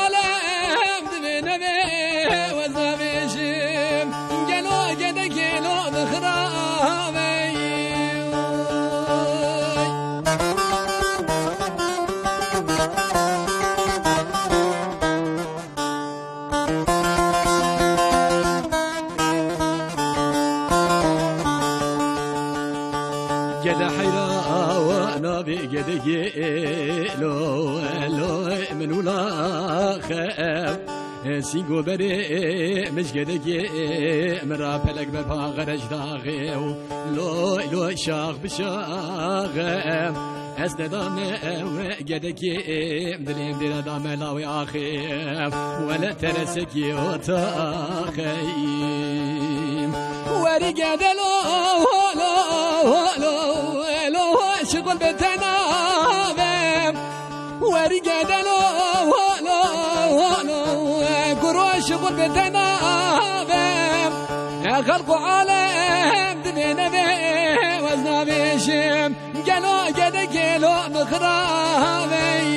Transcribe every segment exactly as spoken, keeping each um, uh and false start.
Alem divê nevê wez navêjim, gelo gedekê lo dixirave. Gede heyra wa navê gedekê lo, lo, min wila xew. Sîngo berê mij gedekê, min ra pelek be pa xereç daxê. Lo, lo, şax bi şaxe. Ez nedame ew gedekê, dilêm dêre dame lawê axê. Wele teresekî o taxeyî. Werî gedelo, lo, lo, lo, şixul bi tenavem. Werî gedelo, lo, lo, guro şixul bi tenavem. E xelq û alem divê nevê wez navêjim. Gelo gedekê lo mixravey.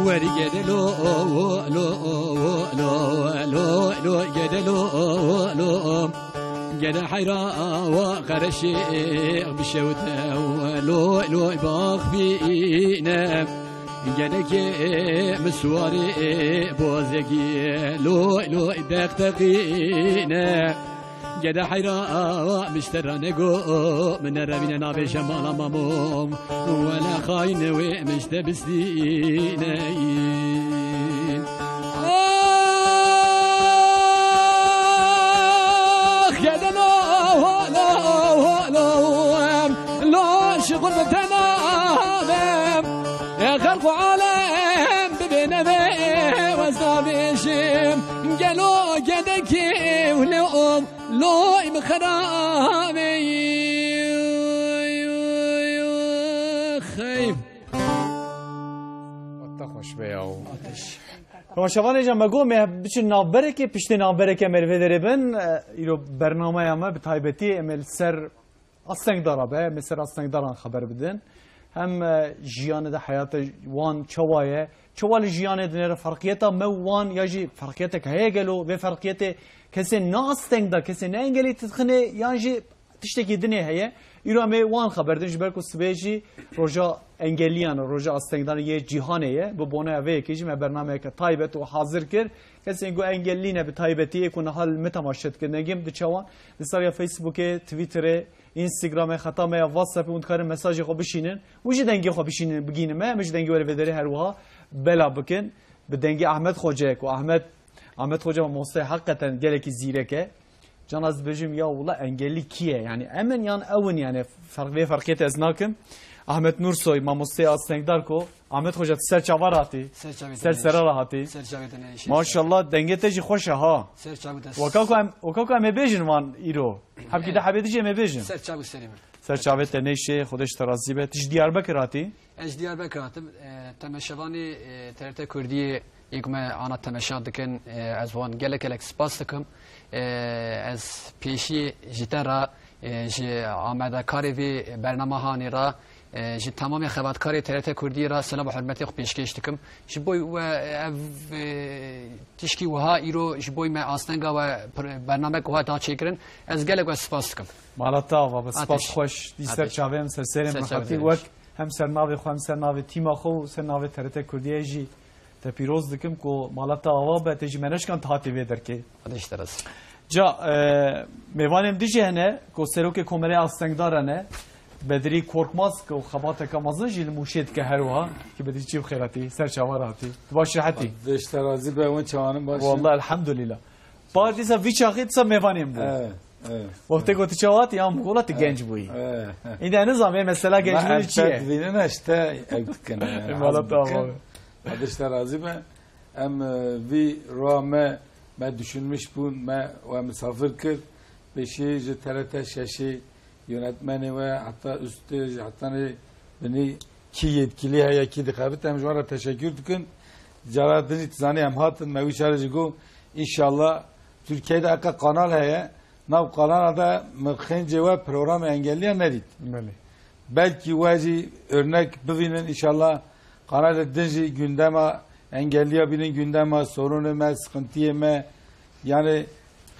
Werî gede lo, lo, lo, lo, lo, gede lo, lo. Gede heyra wa qereşê bişewte, lo, lo, baxbîne. Gedekê miswarê bozekî, lo, lo, deqdeqîne. Gede heyra miştera nego, min nerevîne navêje mala mamo. Wele xayne wê mişte bistîne. Ah, gede lo, lo, lo, lo, şixul bi tenavem. E xelq û alem bibêne vê wez navêjim. Gelo gedekê wle om. Loy bi xerabê. Xeyf. Te xweş be yaw. Ateş. Temaşevanê can me got me biçin navberekê, piştê navberekê em ê li vê derê bin. E, îro bernameya me bi taybetî em ê li ser astengdara be, em ê ser astengdaran xeber bidin. Hem, e, jiyanê de heyata wan çawa ye, çawa li jiyanê dinêre ferqiyeta me û wan ya jî ferqiyetek heye gelo, vê ferqiyetê kesê ne asteng de, kesê ne engelî dixine yan jî tiştekî dinê heye. Îro em ê wan xeber din ji ber ku sibê jî roja engelliyan, roja astengdan yê cîhanê ye. Bi boneya vê yekê jî me bernameyeke taybet û hazir kir. Kesên ku engellî ne bi taybetî ê ku niha li min temaşe dikin, dengê min diçe wan. Li ser ya Facebookê, Twitterê, Instagramê, xeta me ya WhatsAppê hûn dikarin mesajê xwe bişînin. Hûn jî dengê xwe bişînin, bigihînin me. Em jî dengê we li vê derê her wiha bela bikin. Bi dengê Ahmet Xoce ku Ahmet, Ahmet Xoce mamoste heqeten gelekî zîrek e. Can ez dibêjim ya wila engellî kî ye? Yanî em in yan ew in yanî ferq, vê ferqiyê te ez nakim. Ahmet Nursoy, mamosteyê astengdar ku Ahmet Xoca tu ser çava re hatî. Ser çavê te Ser ne sera re hatî. Ser çavê te ne işe. Maşallah dengê te jî xweş e ha. Ser çavê te Weka ku em, weka ku em ê bêjin van îro. Hebkî de hebê dijî em ê bêjin. Ser çavê serê min. Ser çavê te neyşê, Xwedê ji te razî be. Tu ji Diyarbekir hatî? Ez ji Diyarbekir hatim. E, temeşevanê, e, T R T Kurdiyê yê ku me ana temeşa dikin, e, ez wan gelek gelek spas dikim. E, ez pêşî ji te re, e, ji amadekarê vê bernama hanê re, e, ji temamê xebatkarê T R T Kurdiyê re selam û hurmetê xwe pêşkêş dikim. Ji bo we ev, e, tişkî wiha îro ji bo me astenga we pir-, bernamek wiha da çêkirin, ez gelek we spas dikim. Mala te ava be, spas Ateş. Xweş. Dî ser Ateş. Çavê em ser serê Ser min çavê hatî te wek neyşe. Hem ser navê xwe, hem ser navê tîma xwe û ser navê T R T Kurdiyê jî te pîroz dikim ku mala te ava be, te jî me neşkan te hatî vê derkê. Hadi işte razı. Ca, e, mêvanên din jî hene, ku Serokê Komelê Astengdar hene, Bedrî Korkmaz, ku xebateke mezin jî li Mûşê dike her wiha, ki Bedrî çî bi xêr hatî, ser çava re hatî. Tu baş, rehet î? Dişte razî be, hûn çawanî baş in? Wallah, elhamdulillah. Par dîsa vî çaxî dîsa mêvanên bû. Evet, evet. Wextê ku tu çawa hatî, ya Mûşê tu genc bûyî. Evet, evet. Îde nizam, vê mesela gencbûnê çi ye? Dibînin işte, ew dikin, yani, Mala haz dikin. Tamam. Dişte razî be. Em, e, vî roja me, me düşünmüş bûn, me we misafir kir. Pêşî ji T R T şeşê yönetmenê we, heta üstê, ji hetanê binî kî yetkilî heye, kî dixebit, em ji wan re teşekkür dikin. Cara din jî tu zanî em hatin, me wî şarê jî got, înşallah Tirkiyeyê de eka kanal heye, nav kanala de min xêncê we programê engelliyan nedît. Belê. Belkî we jî örnek bivînin, înşallah kanalê din jî gündema engelliya bînin, gündema sorunê me, sıkıntıyê me. Yani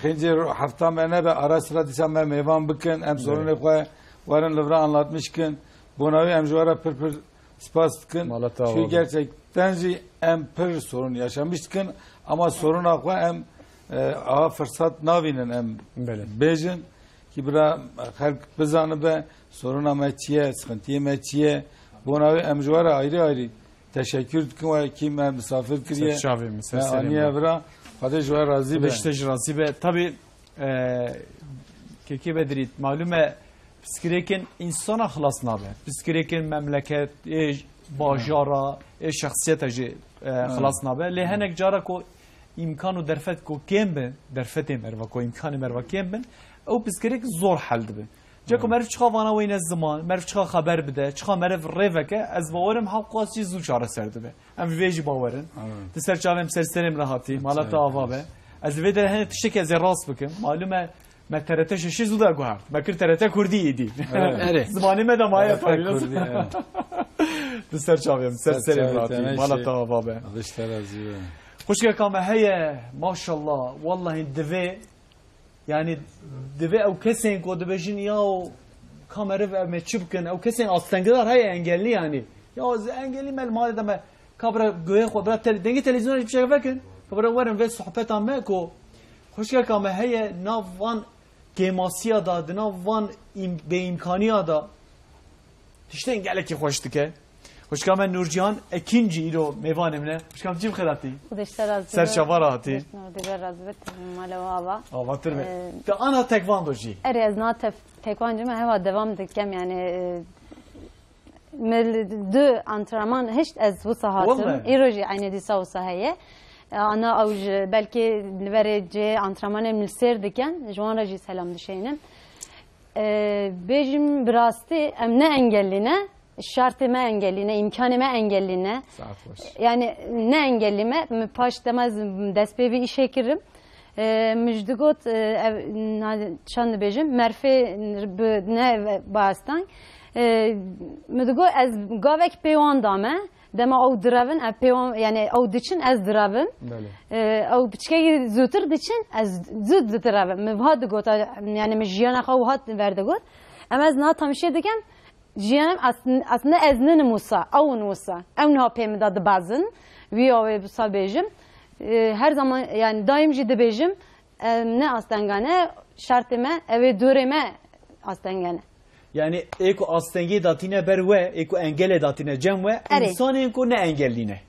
xêncê ro-, hefta me nebe, ara sıra dîsa me mêvan bikin, em Belê. Sorunê xwe werin li vir anlatmiş kin. Bona wê em ji we re pir pir spas dikin. Mala te ava be. Çünkü gerçekten jî em pir sorun yaşamış dikin, ama soruna xwe em, e, aha fırsat navînin em Belê. Bêjin. Ki bira xelk bizanibe soruna me çi ye, sıkıntiyê me çi ye. Bona wê em ji we re ayrı ayrı teşekkür dikin, we kî me misafir kiriye. Ser çavê min, ser Me serê aniye min. Bira. Xwedê ji we razî be. Xwedê ji te jî razî be. Tabii, e, Kekê Bedrî, malum e, pirsgirêkên însana xilas nabe. Pirsgirêkên memleket, ê bajara, ê şexsiyeta jî, e, Ha. Xilas nabe. Lê Ha. Hinek cara ku îmkan û derfet ku kêm bin, derfetê meriva ku îmkanê meriva kêm bin, ew pirsgirêk zor hel dibe. Ca ku Ha. Meriv çiqa vana weyne ziman, meriv çiqa xeber bide, çiqa meriv rê veke, ez bawerim hewqas jî zû çareser dibe. Em vê jî bawerin. Evet. Di ser çavê min, ser serê min re hatî, mala te ava be. Ez li vê derê hene tiştekî ez ê rast bikim. Malum e, me T R T şeşê zû de guhert. Me kir T R T Kurdî îdî. Evet. Erê. Zimanê me de maye T R T tabii, nasıl? Kurdî, evet. Di ser çavê min, ser serê min re hatî, mala te ava be. Dişte razî be. Xwişkeka me heye, maşallah, wallahî divê, yani divê ew kesên ku dibêjin, ya ka meriv ev me çi bikin, ew kesên astengdar heye, engellî yani. Ya ez engellî me, li malê de me, ka bira guhê xwe, bira tele-, dengê televîzyona jî biçe vekin, ka bira werin vê sohbeta me ku xwişkeka me heye nav van kêmasiya da, di nav van êm-, bêîmkaniya da tiştên gelekî xweş dike. Xwişka me Nûrcihan Ekin jî îro mêvanê min e. Xwişka min, çi bi xêr hatî? Xwedê ji te razî be. Ser çava re hatî. Xwedê ji te razî be, tu mala we ava. Avatir be. Ee, Tu ana tekvando jî. Erê, ez na tef-, tekvancî me heva devam dikem, yani, e, me li du antrenman hişt ez wisa hatim. Wallahi. Îro jî eynî dîsa wisa heye. E, ana ew ji belkî li verê cihê antrenmanê min li sêr dikin. Ji wan re jî selam dişeynim. E, bêjim bi rastî em ne engellî ne. Şartê me engellî ne, îmkanê me engellî ne. Saet xweş. Yani ne engellî me, min paş dema ez dest pê vî îşê kirim. E, min ji digot, e, ev, na-, çend dibêjim, merfê bi ne bastank. E, min digot, ez gavek pê wan dame, dema ew direvin, ev pê wan, yani ew diçin, ez direvim. Belê. E, ew piçkekî zûtir diçin, ez zû didirevim. Min wiha digot, yani min jiyana xwe wiha ver digot. Em ez niha tamşê dikim, Jiyanim aslında, aslında ez ninim wisa, ew in wisa. Ew niha pê min de dibezin, wî ya wê wisa bêjim. E, her zaman, yani daim jî dibêjim, em ne astengane, şartê me, ew ê dorê me astengane. Yani ê ku astengê datîne ber we, ê ku engelê datîne cem we, Erê. Însanên ku ne engellî ne.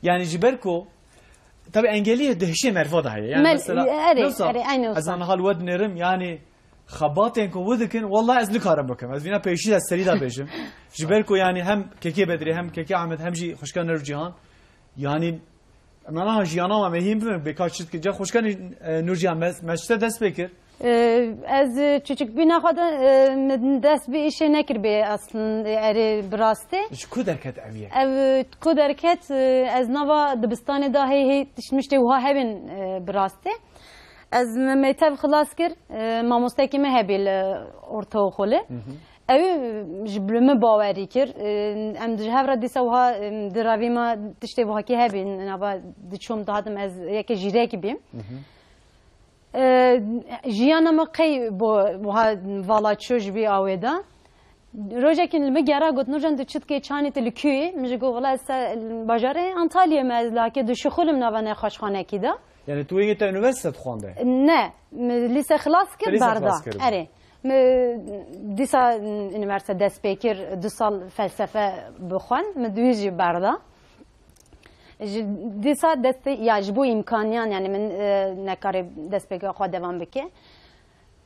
Yani ji ber ku, tabi engellî di hişê merva de heye. Yani Mel-, mesela, erê, wisa, erê, eynî wisa. Ez an hal we dinêrim, yani Xebatên ku wi dikin, wallah ez nikarim bikim. Ez vîna pêşî ez serî de bêjim. Ji ber ku yani hem Kekê Bedrî, hem Kekê Ahmed, hem jî xwişka Nûrcihan, yani em niha jiyana me hîn bibin, bêka çi dikin. Ca xwişka Nû-, e, Nûrcihan, me, me ji te dest pê kir. Ee, ez, e, çûçikbîna xwe de, e, min dest bi îşê nekiribê aslında, erê bi rastê. Ji ku derket ev yek? Ev, e, ku derket, e, ez nava dibistanê de hê hê tişt miştê wiha hebin, e, bi rastê. Ez me mektev xilas kir, e, mamostekî me hebî li ortaoxulê. Hı hı. Ew ji bi min bawerî kir. E, em ji hev re dîsa wiha, e, di revî me tiştê wihakî hebî, nava diçûm dihatim ez yekê jîrekî bîm. Hı hı. E, jiyana me qey bo wiha vala çû ji vî awê de. Rojekî li min gera got, Nurcan, tu çi dikê, çanî tu li kû yî? Min jî got, wela ez se-, bajarê Antalyayê me, ez lake dişuxulim nava nexweşxanekî de. Yani tu wê te üniversite dixwande? Ne, min lîse xilas kir, Lîse berda. Xilas kir. Erê. Min dîsa üniversite dest pê kir, du sal felsefe bixwend, min di wî jî berda. Ji dîsa destê, ya ji bo îmkaniyan, yani min e, nekarê destpêka xwe devam bike.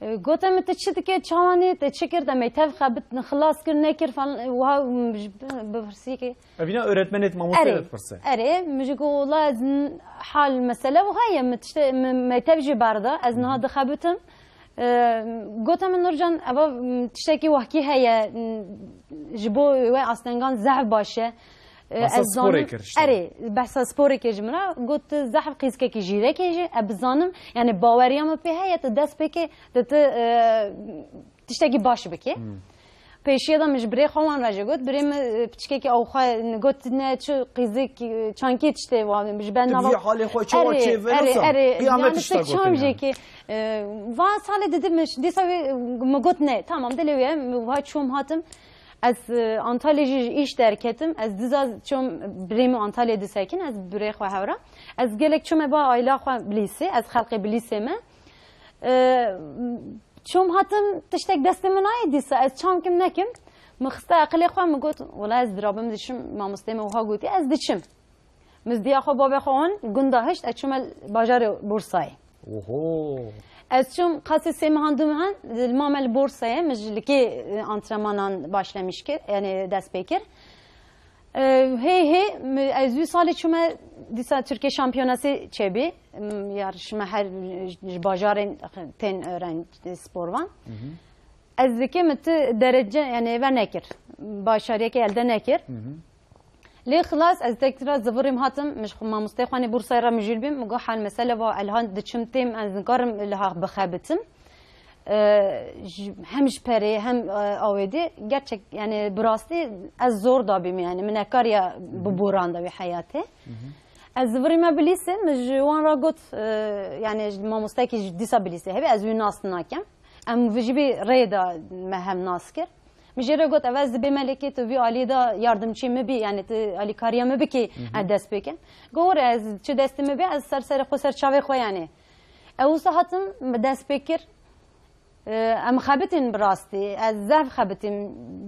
E, Gote min tu çi dike, çawanî te çi kir, te meytev xebit, xilas kir, nekir falan, e, wiha m, ji- bi- bipirsî ki. Evîna öğretmenê mamostê Erê, de dipirse. Erê, min ji got wala ez n- hal mesele wiha ye, min tişte min meytev jî berda, ez niha dixebitim. E, Gote min Nurcan, eva m, tiştekî wahkî heye, m, ji bo we astengan zehf baş e. E, Behsa ez sporê zanim- kir işte. Erê, behsa sporê kir ji min re. Got tu zehf qîzkekî jîrekê jî, e, bizanim, yani bawerîya min pê heye, tu dest pê kê, tu, tu e, tiştekî baş bikê. Pêşiya de min ji birê xwe wan re jî got, birê min e, piçkekî ew xwe got ne çi qîzik, e, çankî tiştê wa ji ben Tu nava vî halê xwe çawa Erê, çêve erê, nasıl? erê, Kıyamet yani işte tu çam gotin jî yani. ki, e, va salê didi min dîsa wê min got ne, tamam dilê wê, min wiha çûm hatim. Ez e, Antalya'yê jî ji îş derketim. Ez diza çûm birê min Antalya'yê disekin, ez birê xwe hewra. Ez gelek çûme ba aila xwe Bilîsê, ez xelqê Bilîsê me. E, Çûm hatim tiştek destê min nayê dîsa, ez çam kim nekim. Min xiste eqilê xwe, min got, wela ez dirabim diçim, mamostê min wiha gotî, ez diçim. Min diya xwe babê xwe on gunda hişt, ez çûme bajarê Bursayê. Oho. Ez çûm qasî sê mehan du mehan li ma me li Bursayê, min ji likê e, antrenmanan başlemiş kir, yani dest pê kir. E, Hê hê mi- ez wî salê çûme dîsa Tirkiye şampiyonası çêbî. M, Yarışma her ji bajarên tên öğrenci spor van. Ez dikê min tu derece yani ve nekir. Başariyeke elde nekir. Lê xilas ez tekrar zivirim hatim, min ji xwe mamostê xwanê Bursayê re mijûl bîm, min got hal mesele va elhan diçim têm, ez nikarim liha bixebitim. E, ji- hem ji perê hem e, awêdî gerçek yani bi rastî ez zor dabîm yani min nekariya biboranda wî heyatê. Ez zivirî me Bilîsê, min ji wan re got e, yani mamostekî ji dîsa Bilîsê hebe ez wî nas nakem. Em vijî vî rê de me hem nas kir. Min jê re got, ev ez dibê melekê tu vî alî de yardimçî min bî, yani tu alîkariya min bikî, ez dest pê kim. Got, were ez çi destê min bê, ez ser serê xwe ser çavê xwe yani. Ew wisa hatim, min dest pê kir. E, Em xebitin bi rastî. Ez zehf xebitim,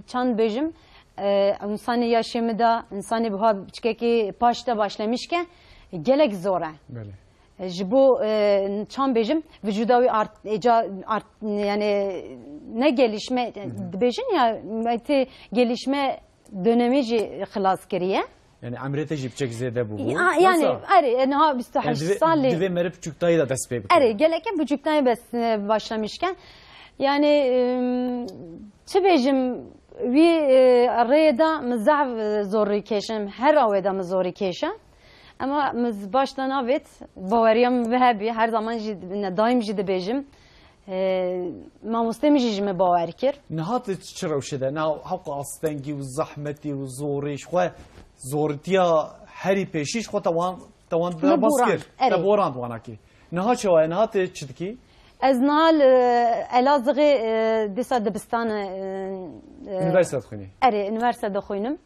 çand bêjim. E, Însanê yaşê min de, însanê buha piçkekî paş de başlemiş ke, gelek zor e. Belê. E, Ji bo e, çand bêjim, vücuda wî art, êca art, yani ne gelişme, dibêjin ya, me tê gelişme dönemê jî xilas kiriye. Yani emrê te jî piçek zêde bû. Ya- Yani, erê, e, niha bîst û heşt salî. Divê meriv çuktayî de dest pê bike. Erê, geleke buçuktayî bes e, başlamışken. Yani, e, çi bêjim, wî e, rêyê de min zehf e, zorî kêşim, her awê de min zorî kêşe. Ama min z- başta navêt, baweriya min bi hebî, her zaman jî, ne, daîm jî dibêjim. E, Mamostê min jî ji min bawer kir. Niha tu çi rewşe de? Niha hewqa astengî û zehmetî û zorî, ji xwe zorîtiya herî pêşî ji xwe te wan, te wan Me derbas borand, kir. erê. Te borand wana kî. Niha çawa ye? Niha tu çi dikî? Ez niha li Elazığê e, dîsa dibistan e, e, Üniversite dixwînî. Erê, üniversite dixwînim.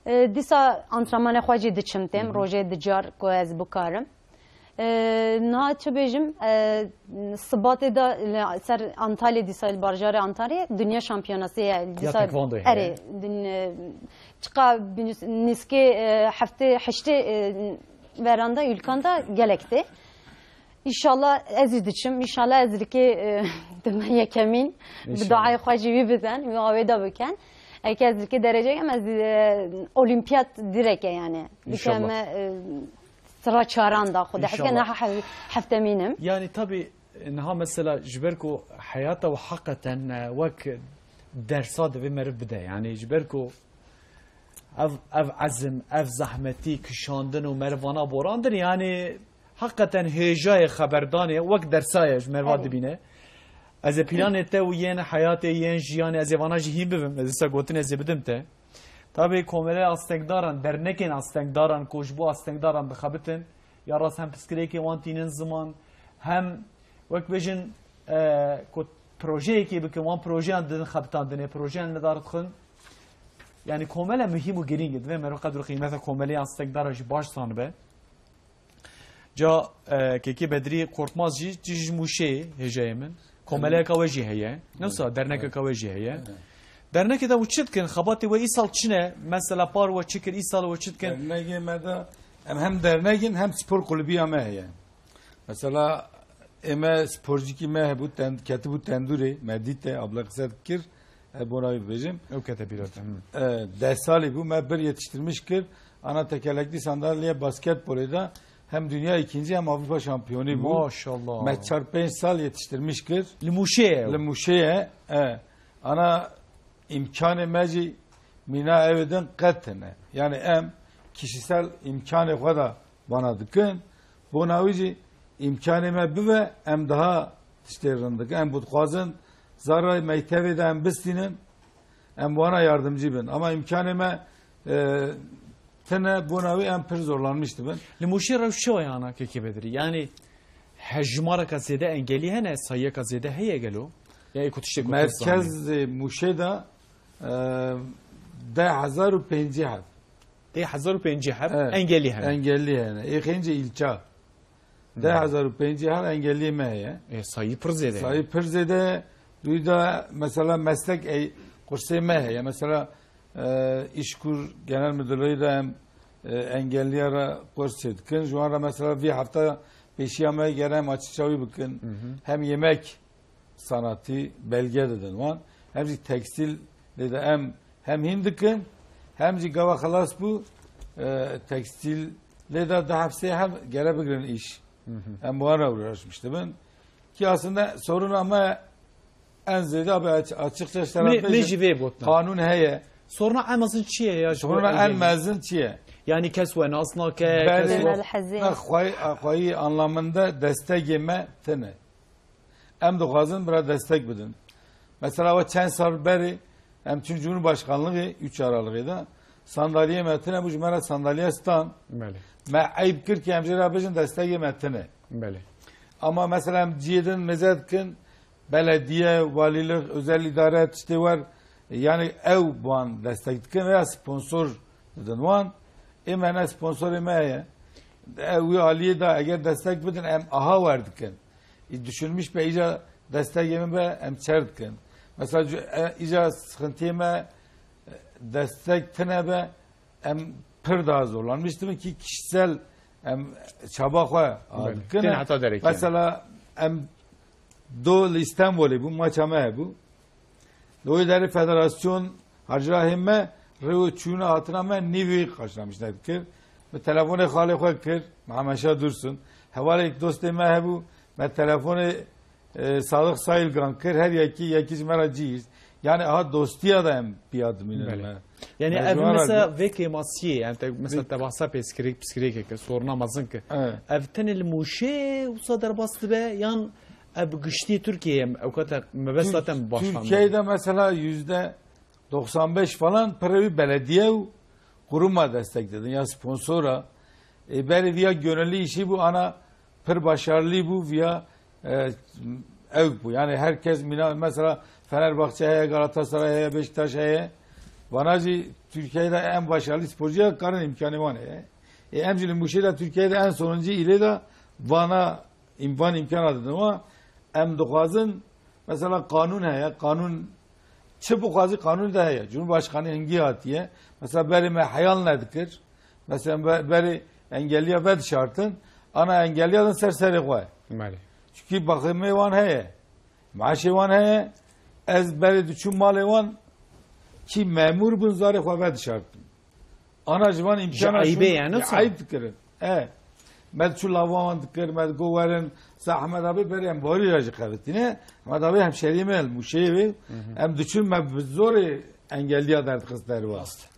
E, Dîsa antrenmanê xwe jî diçim têm, rojê dicar ku ez bikarim. E, Niha çi bêjim, e, sibatê de li ser Antalya, dîsa li barjarê Antalya, dünya şampiyonası ye. Dîsa- taekwondo ye. Erê, dün, e, çiqa nîskê e, heftê, heştê e, veranda, ülkan da gelek tê. Înşallah ez jî diçim. Înşallah ez dikê e, dime yekemîn. Bi Înşallah. Duayê xwe jî wî biden, wî awê de biken. Eke ez dikê dereceyê em ez e, olimpiyat direke yani. Înşallah. Dikeme e, sıra çaran da xwe. Înşallah. Hezke niha hef- heftemîn im. Yani tabii niha mesela ji ber ku heyata we heqeten e, wek dersa divê meriv bide. Yani ji ber ku ev, ev ezim, ev zehmetî, kişandin û merivana borandin, yani heqeten hêjayê xeberdanê wek dersa ye ji meriva Evet. dibîne. Ez ê planê te û yên heyatê, yên jiyanê, ez ê vana jî hîn bibim. Ez dîsa gotinê ez ê bidim te. Tabii Komeleya Astengdaran, dernekên astengdaran ku ji bo astengdaran dixebitin, ya rast hem piskirêkê wan tînin ziman, hem wek bêjin, e, ku projeyekê bikin, wan projeyan didin xebitandinê, projeyan li dar dixin. Yani komele muhîm û girîng e. Divê meriv qedr û qîmeta komeleya astengdara jî baş zanibe. Ca e, Kekê Bedrî Korkmaz jî, jî ji Mûşê hêjayê min. Komeleyeka we jî heye. Ne wisa dernekeka we jî heye. Dernekê de û çi dikin? Xebatê we îsal çi ne? Mesela par we çi kir, îsal we çi dikin? Dernegê me de em hem dernek in hem spor kulübiya me heye. Mesela ê me sporcikî me hebû, ten-, ketibû tendûrê, me dîte, abla qise dikir, e, bona wî bibêjim. Ew kete bîra te, hı. E, deh salî bû, me bir yetiştirmiş kir, ana tekerlekli sandalye basketbolê de hem dünya ikinci hem Avrupa şampiyonî bû. Maşallah. Me çar pênc sal yetiştirmiş kir. Li Mûşê ye ew? Li Mûşê ye, e. Ana îmkanê me jî mîna ew din qet tune. Yani em kişisel îmkanê xwe de vana dikin. Bona wî jî îmkanê me bibe, em daha tiştê rind dikin. Em dixwazin zara mektevê de em bistînin, em wana yardimcî bin. Ama îmkanê me, e, tune, bona wî em pir zorlanmiş dibin. Li Mûşê rewş çi ye ana Kekê Bedrî? Yani hejmareka zêde engelî hene, sayiyeka zêde heye gelo? Ya ê ku tiştê ku pir zanî. Merkezê Mûşê de, e, deh hezar û pêncî heb. Deh hezar û pêncî heb Evet. engelî hene. Engelî hene. Ê xêncê îlça. Deh hezar û pêncî heb engelî me heye. E, sayî pir zêde ye. Sayî pir zêde. Dû de mesela meslek ey, kursê me heye. Mesela, e, İşkur Genel Müdürlüğü de em, e, engelliya re kurs çêdikin. Ji wan re mesela vî hefta pêşiya me gere em açıkça wî bikin. Hı hı. Hem yemek sanatî belge didin wan. Hem jî tekstil lê de em hem hîn dikin, hem jî gava xelas bû, e, tekstil lê de du heftê hev gere bigirin îş. Hı hı. Em bi wan re uğraşmiş dibin. Ki aslında soruna me en zêde abi aç-, açıkça işte Min, min jî vê gotina. Kanun heye. Soruna en mezin çi ye ya? Soruna en mezin çi ye? Yani kes we nas nake, kes Belê we Melhezî. na xwayî, xwayî anlamında destegê me tine. Em dixwazin bira destek bidin. Mesela we çend sal berê em çûn Cumhurbaşkanlığı üç Aralık'ê de sandalye me tine bû, ji me re sandalye stan. Belê. Me eyb kir ki em jê re bêjin destegê me tine. Belê. Ama mesela em cihê din mêze dikin, belediye, valilik, özel idare tiştê wer, yani ew wan destek dikin veya sponsor didin wan. Ê me ne sponsorê me heye. Ew wî aliyê de eger destek bidin em aha wer dikin. Ê düşünmüş be îca destekê me be em çer dikin. Mesela cu-, e, îca sıkıntıyê me, e, destek tine be em pir daha zorlanmış dibin ki kişisel em çaba xwe Belê. dikin. Têne heta derekê. Mesela em do li Stenbolê bû, maça me hebû. Li wê derê federasyon hacirahê me rê û çûna hatina me nîvî karşılamış nedikir. Min telefonê xalê xwe kir, Mihemed Şah Dursun. Hevalek dostê me hebû, me telefonê, e, Sadiq Sayılgan kir, her yekî, yekî ji me re cî hîst. Yani aha dostiya da em piya dimînin Belê. me. Yani Me ev ji wan re mesela got- vê kêmasiyê, yani te, mesela Vê- te bahsa pêskirêk, piskirêkeke, soruna mezin ki. Evet. Ev tenê li Mûşê wisa derbas dibe, yan ev giştî Tirkiye em, ew kate mebesta Tür-, te mi başlandı? Türkiye'de mesela yüzde doksan beş falan pire wî belediye û kuruma destek dedin, ya sponsora. E, berê viya gönüllü işi bu ana pir başarılı bu viya, e, ew bu. Yani herkes mina-, mesela Fenerbahçe heye, Galatasaray heye, Beşiktaş heye. Vana jî Türkiye'de en başarılı sporcuya karin imkanı var heye. E, em jî li Mûşê de Türkiye'de en sonuncu ile de vana im-, van imkana didin. Ama em dixwazin, mesela kanun heye, kanun çi bixwazî kanun de heye. Cumhurbaşkanı hingî hatiye. Mesela berê me heyal nedikir. Mesela be-, berê engelliya vedişartin. Ana engelliya din ser serê xwe. Belê. Çünkü bakımê wan heye. Maaşê wan heye. Ez berê diçûm malê wan ki memur bûn zarê xwe vedişartin. Ana ji van Ji imkana eybe şûn-, yani ya wisa? eyb dikirin. E. Me diçû lava wan dikir, me digo werin. Sa Ehmed abi berê em barî ra jî xebitîne. Ehmed abi hemşeriyê me li Mûşeyê wê. Hı hı. Em diçûn me bi zorê engelliya derdixist derva. Rast.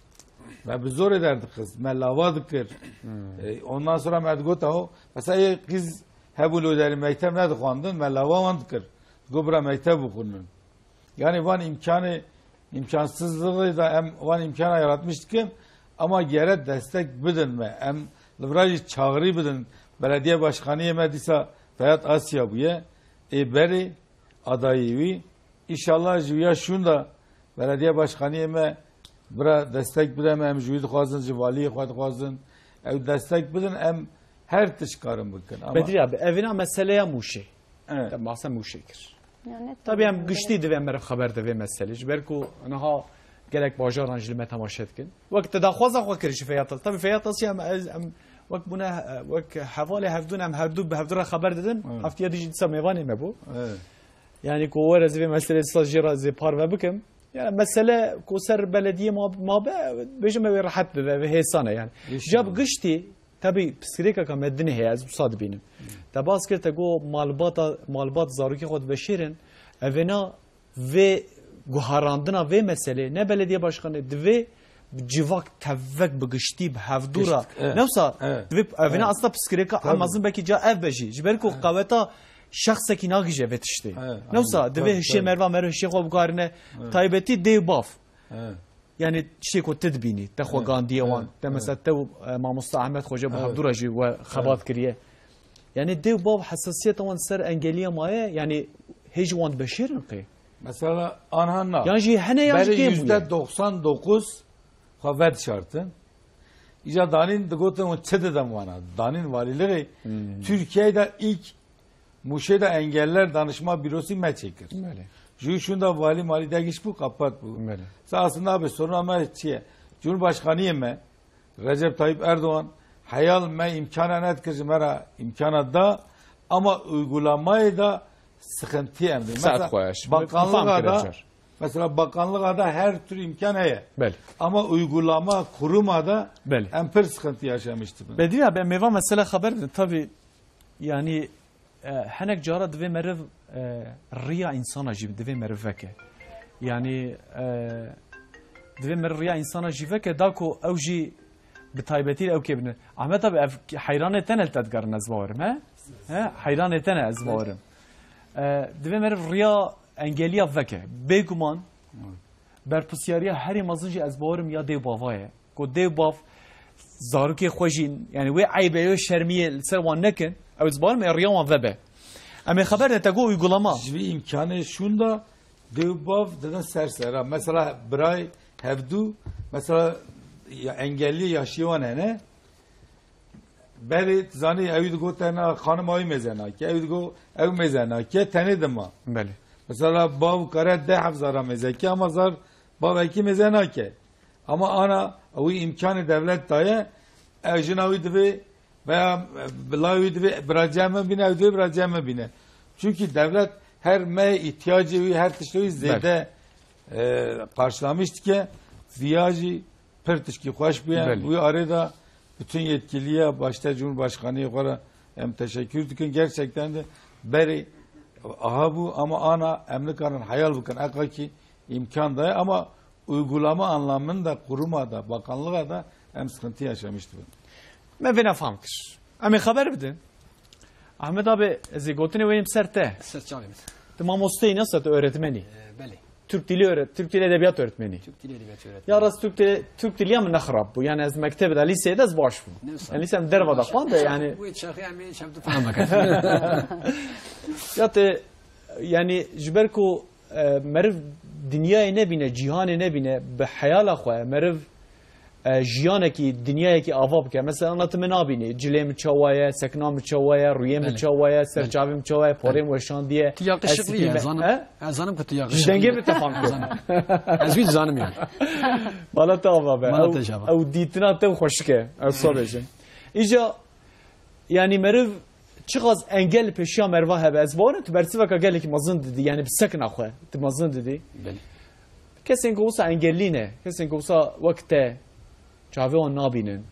Me bi zorê derdixist. Me lava dikir. Hı. E, ondan sonra me digot ew. Mesela ê qîz hebû li wê derê mekteb nedixwandin, me lava wan dikir. Digot bira mekteb bixwînin. Yani van imkanı, imkansızlığı da em van imkana yaratmış dikin, ama gere destek bidin me. Em li vira jî çağrı bidin. Belediye başkanı me dîsa Feyat Asya bûye. Ê berê adayî wî. İnşallah ji ya şûn da belediye başkanı me bira destek bide me. Em ji wî dixwazin, ji valiyê xwe dixwazin. Ew destek bidin, em Her tişt karin bikin. Ama Bedrî abi, evîna meseleya Mûşê. Evet. Te bahsa Mûşê kir. Ya ne Tabii em tabii. Giştî divê meriv xeber de vê meselê. Ji ber ku niha gelek bajaran ji li me temaşe dikin. Wek te daxwaza xwe kir ji Feyyaz Taş. Tabii Feyyaz Taş em, ez, em wek bûne, wek hevalê hevdûn em hevdû bi hevdû re xeber didin. Evet. Heftiya dijî dîsa mêvanê me bû. Evet. Yani ku were ez vê meselê dîsa jê re zê parve bikim. Yani mesele ku ser belediyê ma, ma be, bêjim ew ê rehet bibe, ew ê hêsan e yani. Înşallah. Ca bi giştî, tabii pirsgirêkeka me din heye, ez wisa dibînim. Te bas kir, te got malbata, malbat zarokê xwe diveşêrin, evêna vê guharandina vê meselê, ne belediye başkanê, divê bi civak tevek bi giştî, bi hevdû re. Gişt, evet. Ne wisa, Evet. divê evêna Evet. aslında pirsgirêka Tabii. em mezin belkî ca ev be jî. Ji ber ku Evet. qeweta şexsekî nagihîje vê tiştê. Evet, Ne wisa, aynen. divê Tabii, hişê tabii. merva mero hişê xwe bikarine, Evet. taybetî dê û bav. Evet. Yani tiştê ku tu dibînî, te xwe Evet, gandiyê wan, evet, te evet. mesela te û, e, mamosta Ahmet Xoca bi Evet. hevdû re jî we xebat Evet. kiriye. Yani dê û bav hesasiyeta wan ser engeliya maye, yani hê ji wan dibeşêrin qê. Mesela anha na. Yan jî hene yan jî Berê kêm bûye. yüzde doksan dokuz xwe vedişartin. Îca danîn digotin hûn çi didin wana. Danîn valîlixê Hmm. Türkiye'de ilk Muşê de engeller danışma bürosu me çêkir. Belê. Jû şunda valî malî degiş bû, kapat bû. Belê. Sa aslında abi soruna me çi ye? Cumhurbaşkaniyê me, Recep Tayyip Erdoğan, heyal me imkana nedikir ji me re imkana da, ama uygulamayê de sıkıntı em dî. Saet Mesela xwe ya, şimdi bakanlığa fam da, kire car. mesela bakanlığa da her tür imkan heye. Belê. Ama uygulama, kuruma da Belê. em pir sıkıntı yaşamıştı. Bedrî abi, em ê va mesela xeber bidin. Tabii, yani, E, hinek cara divê meriv, e, riya însana jî divê meriv veke. Yanî, e, divê meriv riya însana jî veke, da ku ew jî bi taybetî ew kê bine. Ahmet abi, ev heyranê te ne li te digerin ez bawerim, he? He? Heyranê te ne ez bawerim. E, divê meriv riya engeliya veke. Bêguman, berpirsyariya herî mezin jî ez bawerim ya dê û bava ye. Ku dê û bav zarokê xwe jî, yani wê eybe, wê şermiyê li ser wan nekin, ew ez bawerim ê riya wan vebe. Em ê xeber de te got uygulama. Ji vî îmkanê şûnda dê û bav didin ser sera. Mesela birayê hevdû, mesela ya engellî yaşî wan hene. Berê, tu zanî, ew digot te na xanima wî mêze nake, ew digot ew mêze nake, tenê dima. Belê. Mesela bav kare deh hevzara mêze ke, ama zar bavekî mêze nake. Ama ana wî îmkanê devlet daye, ev jina wî divê veya bila wî divê biraciya min bîne, ew divê biraciya min bîne. Çünkü devlet her me ihtiyacê wî, her tiştê wî Belê. zêde, e, karşılamış dike, viya jî pir tişkî xweş bûye. Belê. Wî arê de bütün yetkiliya başta Cumhurbaşkanıyê xwe re em teşekkür dikin. Gerçekten de berê aha bû ama ana em nikarin hayal bikin. Eka ki imkan daye ama uygulama anlamında kuruma da, bakanlığa da em sıkıntı yaşamıştı. Me vêna fam kir. Em ê xeber bidin. Ahmet abi, ez ê gotinê wê yêm ser te. Ser çavê min. Tu mamosteyî, ne wisa tu öğretmenî? Ee, belê. Türk dili öğret-, Türk dili edebiyat öğretmenî. Türk dili edebiyat öğretmeni. Ya rast Türk dili, Türk dili ya min ne xirab bû. Yani ez mektebê de, lîseyê de ez baş bûm. Ne wisa? Yani lîseyê em derva de xwend de yani. Wê çaxê em ê çem tu fena mekin. Ya te, yani ji ber ku, e, meriv dinyayê nebîne, cîhanê nebîne, bi heyala xwe, meriv e, jiyanekî, dinyayekî ava bike. Mesela, ana tu min nabînî, cilê min çawa ye, sekna min çawa ye, rûyê min Belê. çawa ye, ser Belê. çavê min çawa ye, porê Belê. min weşandiye. Tu yakışıklı ye, ez zanim. He? Ez zanim ku tu yakışıklı ye. Ji dengê min te fam kir. Ez zanim. Ez wî dizanim yani. Mala te ava be. Mala Ew, te java. ew dîtina te xweşik e. Ez wisa bêjim. Îca, yani meriv çiqas engel li pêşiya meriva hebe. Ez bawerim tu bersiveka gelekî mezin didî. Yani bi sekna xwe tu mezin didî. Belê. Kesên ku wisa engellî ne, kesên ku wisa wek te çavê wan nabînin.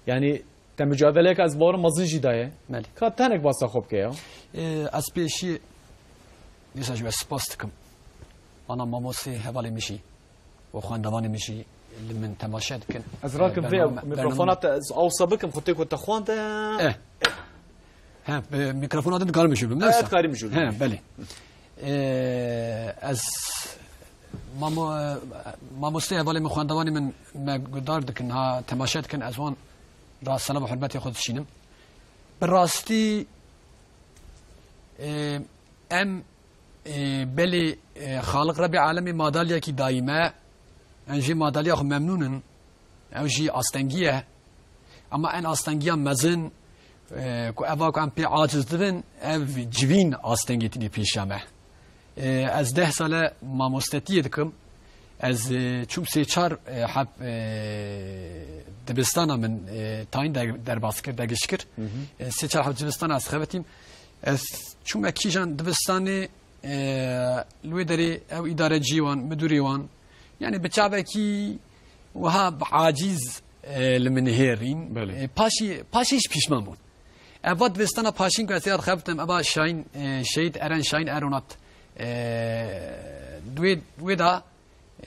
Yani te mücadeleyek ez bawerim mezin jî daye. Belê. Ka tenek basa xwe bike ya. Ee, ez pêşî dîsa ji we spas dikim. Ana mamostê hevalê min jî û xwendevanê min jî li min temaşe dikin. Ez rakim Ee, vê bername-, mikrofona bername- te, ez awsa bikim, xwe tê ku te xwend. Eh. He, e, mikrofona din dikarim mijûl bim, ne Evet, wisa? Dikarim mijûl bim. He, belê. E, ez mamo-, mamoste hevalê min, xwendevanê min me guhdar dikin, ha temaşe dikin, ez wan ra selam û hurmetê xwe dişînim. Bi rastî, e, em, e, belê, e, Xaliq Rebê Alemê madalyekî dayî me, em jê madalya xwe memnûn in. Ew jî astengî ye. Ama en astengiya mezin, e, ku eva ku em pê aciz dibin, ev civîn astengê tînê pêşiya me. E, ez deh sale mamostetiyê dikim. Ez, e, çûm sê çar, e, heb, e, dibistana min, e, tayîn der-, derbas kir, dergiş kir. E, sê çar heb dibistana ez xebitîm. Ez çûme kîjan dibistanê, e, li wê derê ew îdareciyê wan, midûrê wan, yani bi çavekî wiha bi aciz, e, li min nihêrîn. Belê. E, paşî, paşî jî pîşman bûn. Eva dibistana paşîn ku ez ê xebitim, eva Şahin, e, Şehîd Eren Şahin Eronat, e, di wê, wê de,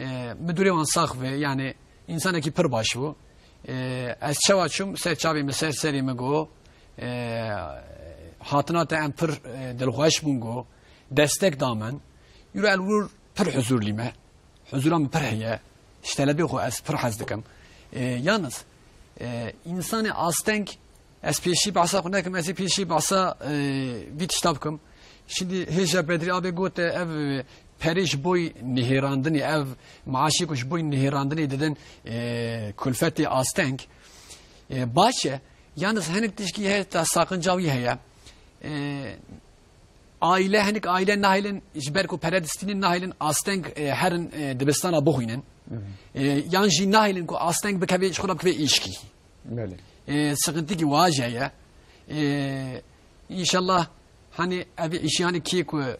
e, midûrê wan sax bû, yani însanekî pir baş bû. E, ez çawa çûm, ser çavê min, ser serê min got, e, hatina te em pir, e, dilxweş bûn got, destek da min. Îro ez li wir pir huzurlî me. Huzura min pir heye. Ji telebê xwe ez pir hez dikim. E, yalnız, e, însanê asteng, ez pêşî behsa xwe nekim, ez ê pêşî behsa, e, vî tişta bikim. Şindî hêja Bedrî Abê gote ev, e, perê ji boy nihêrandinê, ev maaşê ku ji boy nihêrandinê didin, e, kulfetê asteng. E, baş e. Yalnız hinek tişkî heye, ta saqinca wî heye. E, Aile, hinek aile nahêlin ji ber ku pere distînin nahêlin asteng, e, herin, e, dibistana bixwînin. E, yan jî nahêlin ku asteng bikeve ji xwe re bikeve îşkî. Belê. E, sıkıntı ki wiha jî heye. E, înşallah hani ev îşî hani kê ku, e,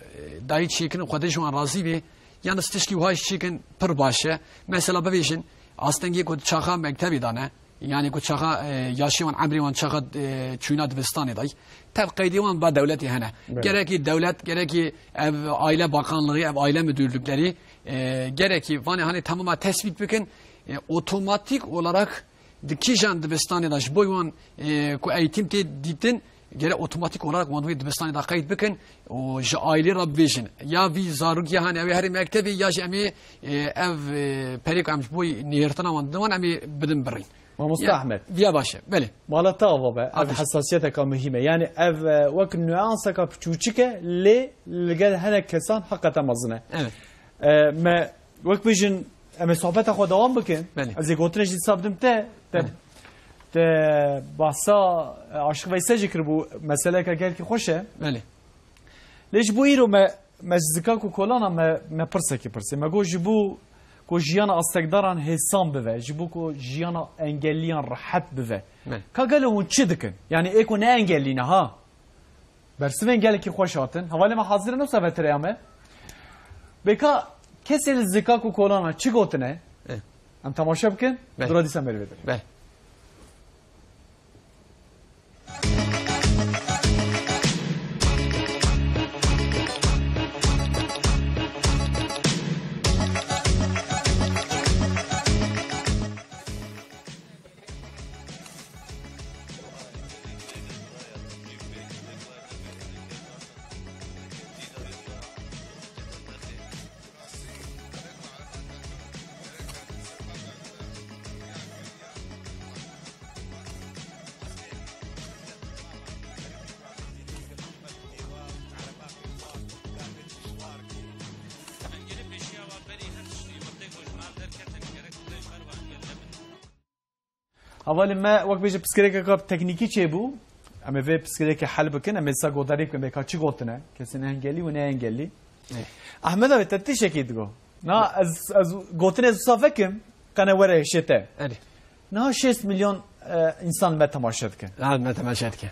dayî çêkirin Xwedê ji wan razî bê. Yalnız tişkî wiha jî çêkin pir baş e. Mesela bibêjin astengê ku çaxa mektebê dane. Yani ku çaxa, e, yaşê wan, emrê wan çaxa, e, çûyîna dibistanê dayî. Tev qeydê wan ba dewletê hene. Evet. Gerekî dewlet, gerekî ev aile bakanlığı, ev aile müdürlükleri, e, gerekî vanê hani tamama tespit bikin, e, otomatik olarak di kîjan dibistanê de ji bo wan, e, ku eğitim tê dîtin, gere otomatik olarak wan wê dibistanê de qeyd bikin û ji ailê re bibêjin. Ya vî zarokê hani ew ê herê mektebê ya jî em ê, e, ev, e, perê ku em ji bo nihêrtina wan didin wan em ê bidin birîn. Mamoste Ya, Ahmet. Viya baş e, belê. Mala te ava be, ev Ateş. Hesasiyeteka muhîm e. Yani ev, e, wek nuanseka piçûçik e, lê li gel hinek kesan heqete mezin e. Evet. E, me wek bijin, em ê sohbeta xwe dewam bikin. Belê. Ez ê gotinê jî dîsa bidim te, te, Belê. te bahsa, e, Aşiq Veysel jî kiribû, meseleyeke gelkî xweş e. Belê. Lê ji bo îro me, me ji Zikaku Kolana me, me pirsekî pirsî. Me got ji bo ku jiyana astekdaran hêsan bive, ji bo ku jiyana engelliyan rehet bive. Me. Ka gelo hûn çi dikin? Yani ê ku ne engellî ne ha? Bersivên gelekî xweş hatin. Hevalê me hazir in, wisa vetereya me. Bêka kesê li Zikaku Kolana çi gotine? Eh. Em temaşe bikin, Beh. dura dîsa merivê birin. Beh. Hevalê me wek bêje pirsgirêkeke teknîkî çêbû. Em ê vê pirsgirêkê hel bikin. Em ê sa godarî bikin, bêka çi gotine. Kesên engelî û ne engelî. Ê. Ahmet abi, te tiştekî digo. Na, ez, ez gotinê wisa vekim, qene were hişê te. Erê. Niha şêst milyon, e, însan me temaşe dikin. Ha, me temaşe dikin.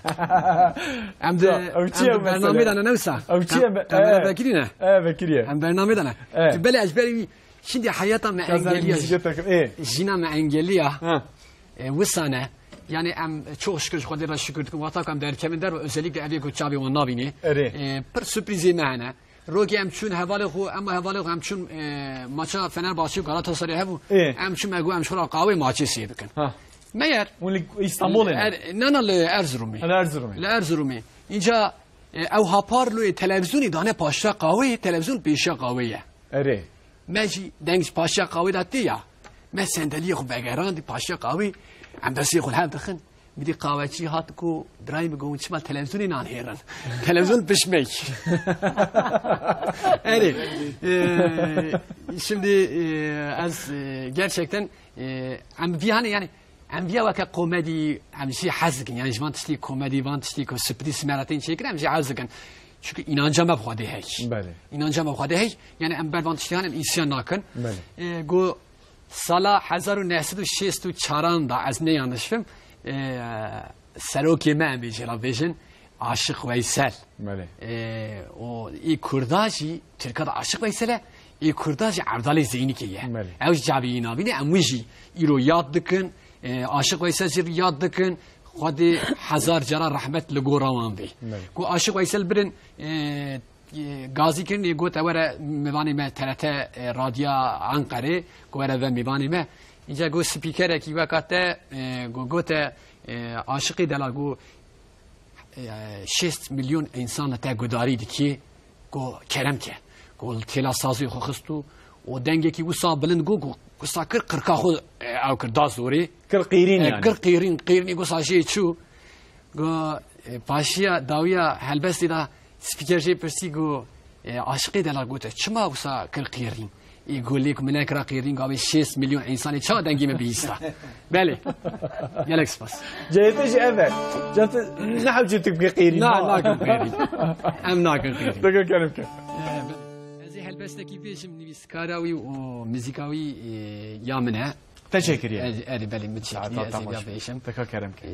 Em de, Ya, ew çi em ye de bernamê mesele? de ne, ne wisa? Ew çi ye Em, me-, em, e. em vekirî ne? E, vekirî ye. Em bernamê de ne. E. Belê ez berî wî, şimdi heyata me Gazel engelliya. müziğe takıl. E. Jina me engelliya. Ha. E, wisa ne? Yani em çok şükür, ji Xwedê re şükür dikin. Wata ku em derkevin derve, özellikle evê ku çavê wan nabînê. Erê. E, pir sürprizê me hene. Rokê em çûn hevalê xwe, ema hevalê xwe em çûn, e, maça Fenerbahçe û Galatasaray hebû. Ê. Em çûn me got em ji xwe re qawê maçê sê bikin. Ha. Meyer, Hûn li Îstanbulê ne? Er-, na, na, li Erzurumê. Li Erzurumê. Li Erzurumê. Înca, e, ew hapar lo yê televîzyonê dane paşiya qawê, televîzyon pêşiya qawê ye. Erê. Me jî deng ji paşiya qawê de tê ya. Me sendeliyê xwe vegerandî paşiya qawê, em destê xwe li hev dixin. Midî qaweçî hat ku birayê min got, çima televîzyonê nanihêrin? Televîzyon pişmey. Erê. E, şimdi, e, ez, e, gerçekten, e, em vî hani yani Em viya weke komedî, em jî hez dikin. Yani ji van tiştî komedî, van tiştî ku sürpriz me re tên çêkirin, em jî hez dikin. Çünkü inanca me bi Xwedê hey. Belê. Înanca me bi Xwedê hey. Yani em ber van tiştiyan em îsyan nakin. Belê. E, go sala hezar û neh sed û şêst û çaran da, ez ne yanlış bim, e, serokê me em ê jê re bêjin, Aşiq Veysel. Belê. E, o ê Kurda jî, Tirka da Aşiq Veysel e, ê Kurda jî Evdalê Zeynikê ye. Belê. Ew jî cavî navîne, em wî jî îro yad dikin. E, Aşiq Veysel jî yad dikin. Xwedê hezar cara rehmet li gora wan bê. Belê. Ku Aşiq Veysel birin, e, e, gazî kirin, ê gote were mêvanê me T R T, e, Radya Anqerê, ku were ve mêvanê me. Înca got spîkerekî weka te, e, got, gote, e, Aşiqê Delal, got, e, şêst milyon însan li te gudarî dikî, got kerem ke. Got têla sazê xwe xist û, û dengekî wisa bilind got, got wisa kir qirka xwe, e, ew kir da zorê. Kir qîrîn E, yani. Kir qîrîn, qîrînî got sa jê çû. Go, e, paşiya dawiya helbestê de spîker jê pirsî, go, e, Aşiqê Delal gote, çima wisa kir qîrîn? Ê go lê ku min nekira qîrîn, gavê şêst milyon însanê çawa dengê min bihîsta? Belê. Gelek spas. Cehê te jî ev e. Ca tu nehewce tu bike qîrîn, Na, ha? Nakin qîrîn. Em nakin qîrîn. Dika kerem ke. E, be-, ez ê helbestekî bêjim, nivîskara wî û muzîka wî, e, ya min e. Te çêkiriye? Erê, erê, belê, min çêkiriye, ez ê vêya bêjim. Te ka kerem ke. Ee,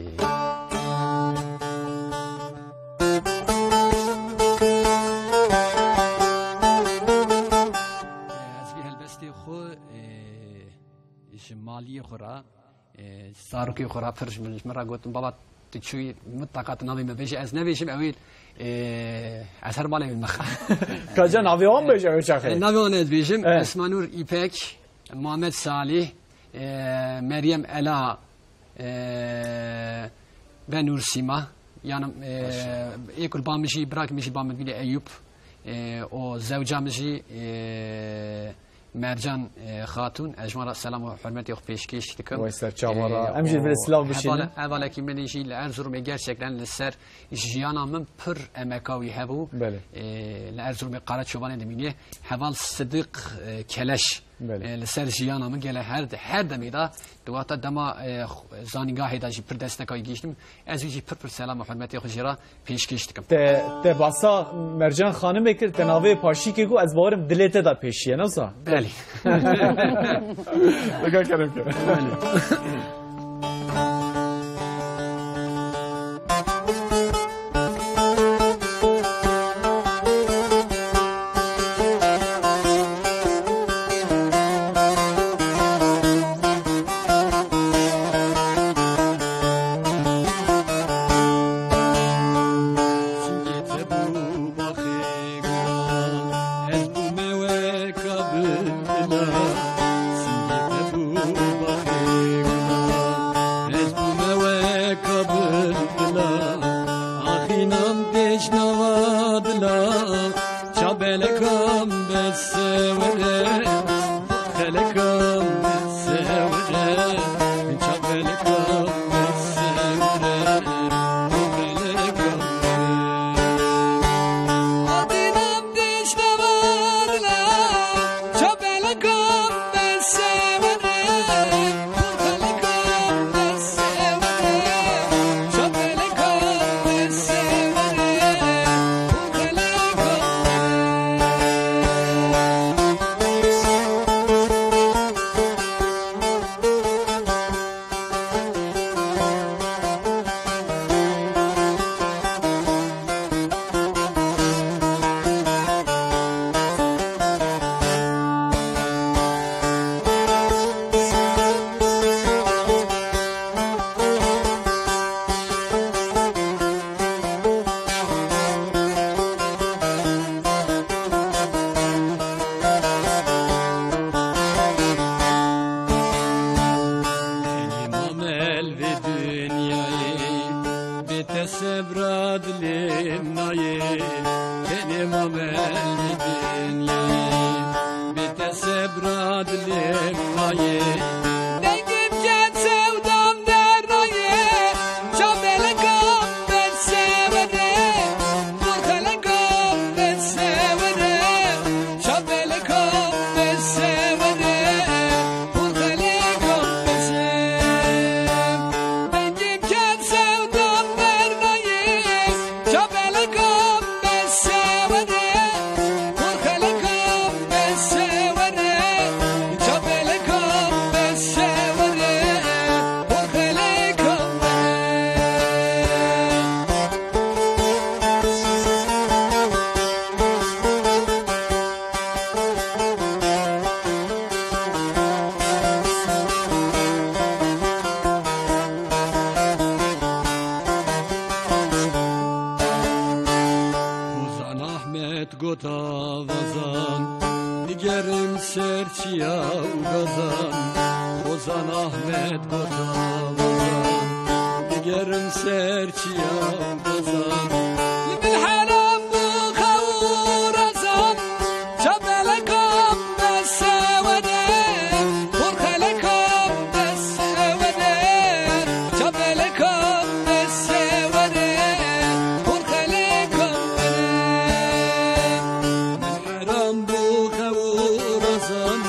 ez vî helbestê xwe, ee, ji maliyê xwe re, ee, zarokê xwe re pir ji min, ji min re gotin, baba, tu çûyî, mitleqa tu navê me bêjî, ez nebêjim, ew ê, ee, ez her malê min mixim. Ka ca navê wan bêje, ew çaxê? Ee, navê wan ez bêjim, Esmanûr Îpek, Muhammed Salih, e, Meryem Ela, e, ve Nur Sîma. Yani, e, ê kurban min jî, birak min jî ba min bîle Eyûp. E, o zewca min jî, e, Mercan, e, Xatûn. Ez ji wan re selam û hurmetê xwe pêşkêş dikim. Wey ser çava re. E, em jî o vê silav bişînin. Heval-, hevalekî min jî li Erzurumê gerçekten li ser jiyana min pir emeka wî hebû. Belê. E, li Erzurumê Qaraçobanê dimîne. Heval Sidiq, e, Keleş. Belê. E, li ser jiyana min gele her, her demê de, di wata dema, e, xw-, zanîngahê de jî pir desteka wî gihîştim. Ez wî jî pir pir selam û hurmetê xwe jê re pêşkêş dikim. Te, te basa Mercan Xanimê kir, te navê Paşîkê got, ez bawerim dilê te de pêşiye, ne wisa? Belê. Dika kerem ke. Belê. Singê te bû baxê gulan, ez bûme weka bilbila. Singê te bû baxê gulan, ez bûme weka bilbila. Axînan têş nava dila, çabelekan besewere, xelekan besewere, çabelekan besewere, xelekan. Tenê mamel vê dinyayê, bê te sebra dilê min nayê. Tenê mamel vê dinyayê, bê te sebra dilê min nayê. Dengim cem sevdam dernayê, çapelekan bersevere, burxelekan bersevere. Çapelekan bersevere, burxelekan bersevere. Çiya û gazan, Hozan Ahmet gota Hozan. Digerim ser çiya û gazan. Li min heram bû xew û rezan. Çapelekan bes wede, porxelekan bes wede. Çapelekan bes wede, porxelekan wede. Min heram bû xew û rezan.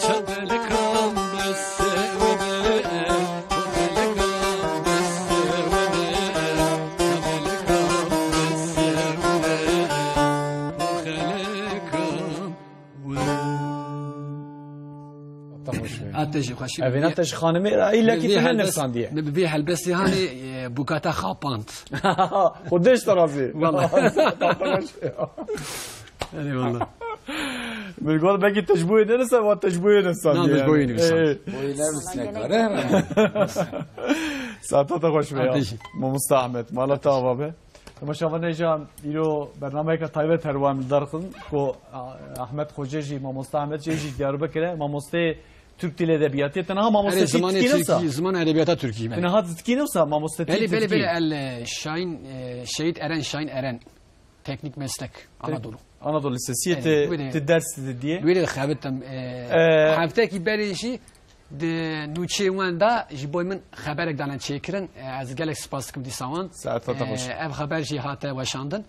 Çapelekan bes wede, porxelekan bes wede. Çapelekan bes wede, porxelekan wede. Te xweş be. A te jî xweşî. Evêna te ji xanimê re îlla kî Vê te helbest-, nenivisandiye. Bi vê helbestê hanê, e, bûka te xapand. Xwedê ji te razî. Wala. Te xweş be. Erê wala. Min got belkî te ji bo wê nenivîsa, wa te ji bo wê nivîsandiye. Na, min ji bo wê yani. Nivîsand. Ee. Bo wê nivîsine kare. Saeta te xweş be ya. Te jî. Mamoste Ahmet, mala te ava be. Temaşevanê can, îro bernameyeke taybet her wan li dar xin ku, a, Ahmet Xoce jî, mamoste Ahmet jî, jî Diyarbekir e, mamosteyê Türk Dil Edebiyatı. Te niha mamosteyê Erê, zimanê Tirkî, ziman edebiyata Tirkî, belê. Te niha ditkîne wisa mamosteyê Belê, belê, Tirkî? Belê, el, e, Şahin, e, Şehit Eren, Şahin Eren. Teknik Meslek, Anadolu. Anadolu Lisesi, Erê, te, wê de, te ders didiye. Wê de xebitim, e, Ee, heftekî berê jî di nûçeyê wan de ji bo min xeberek dane çêkirin. E, ez gelek spas dikim dîsa wan. Saeta te xweş. E, ev xeber jî hate weşandin.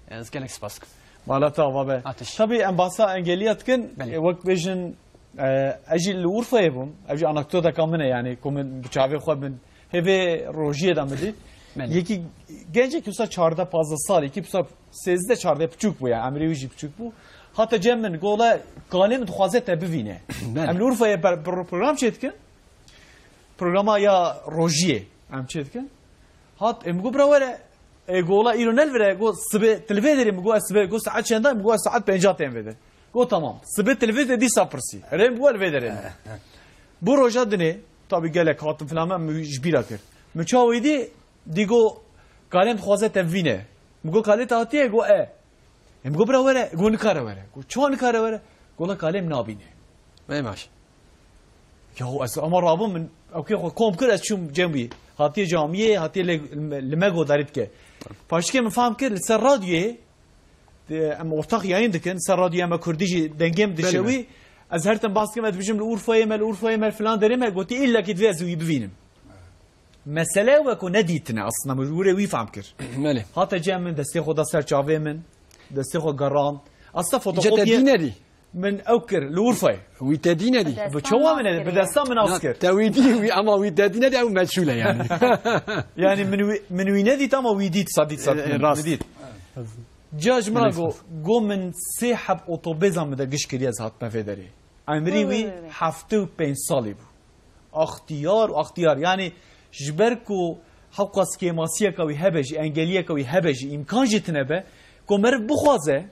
Ez gelek spas dikim. Mala te ava be. Atiş. Tabii em bahsa engeliya dikin, Belê. E, wek bêjin, e, ez jî li Urfayê bûm. Ev jî anekdoteka min e yani, ku min bi çavê xwe min hê vê rojiyê de min dît. Belê. Yekî gencek wisa çardeh pazdeh salî, yekî wisa sêzdeh çardeh piçûk bû ya, emrê wî jî piçûk bû. Hate cem min, gola kalê min dixwaze te bivîne. Belê. Em li Urfayê per-, pro-, program çêdikin. Programa ya rojiyê em çêdikin. Hat, em got, bira were, e, gola îro nelvire, got, sibê tu li vê derê, min got, ez sibê, got, saet çenda, min got, ez saet pênca tên vê derê. Got, tamam. Sibê tu li vê derê dîsa pirsî. Erê, min got, li vê derê. Bu roja dinê, tabi gelek hatin filan, min ji bîra kir. Min çawa wî dî, dî got, kalê min dixwaze te bivîne. Min got, kalê te hatiye? Got, e. Em got, bira were, got, nikare were. Got, çawa nikare were? Got, la kalê min nabîne. Vey baş. Ya ez ama rabûm min, ewkê xwe kom kir, ez çûm cem wî. Hatiye camiyê, hatiye li, li me godarî dike. Paştî min fam kir, li ser radyoyê, de, em ortak yayın dikin, ser radyoya me kurdî jî dengê min dişe Belê, wî. Ez her tim bas dikim, ez dibêjim li Urfayê me, li Urfayê me, filan derê me, gotî, îlla ki divê ez wî bivînim. Mesele ew e ku nedîtine aslında, min ji wî fam kir. Belê. Hate cem min, destê xwe da ser çavê min, destê xwe gerand. Aslında Îca te fotokopiyê dî nedî? Min ew kir, li Urfayê. Wî te dî nedî? Bi çawa min, bi desta min nas kir. Te wî dî, wî, ama wî te dî nedî, ew meçhûl e yani. Yani min wî, min wî nedît ama wî dît, sadît, sadît. E, e, min, rast. Min dît. Ca ji min re go, go min sê heb otobêza min de giş kiriye, ez hatime vê derê. Emrî wî heftê û pênc salî bû. Axtiyar û axtiyar. Yani ji ber ku hewqas kêmasiyeka wî hebe jî, engeliyeka wî hebe jî, îmkan jî tine be, ku meriv bixwaze,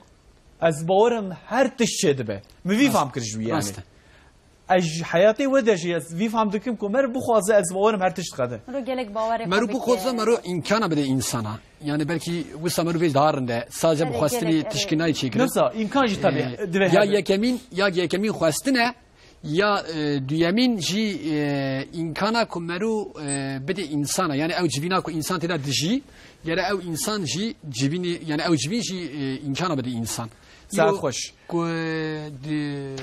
ez bawerim her tişt çêdibe. Min vî fam kir ji wî yani. Rast e. Ez ji heyatê we de jî ez vî fam dikim ku meriv bixwaze, ez bawerim her tişt dixede. Mero gelek bawerê Mero xwe bixwaze, bike. Mero îmkana bide însana. Yani belkî wisa mero vê daha rinde. Sadece Erê, bi xwestinê gelek, erê. Tişkî nayê çêkirin. Nefsa, îmkan jî tabii, Ee, divê ya hebe. Yekemîn, ya yekemîn xwestin e, ya, e, duyemîn jî, e, îmkana ku mero, e, bide însana. Yani ew civîna ku însan tê de dijî, gere ew însan jî civînê, yani ew civîn jî, e, îmkana bide însan. Saet Îro xweş. Ku, e, di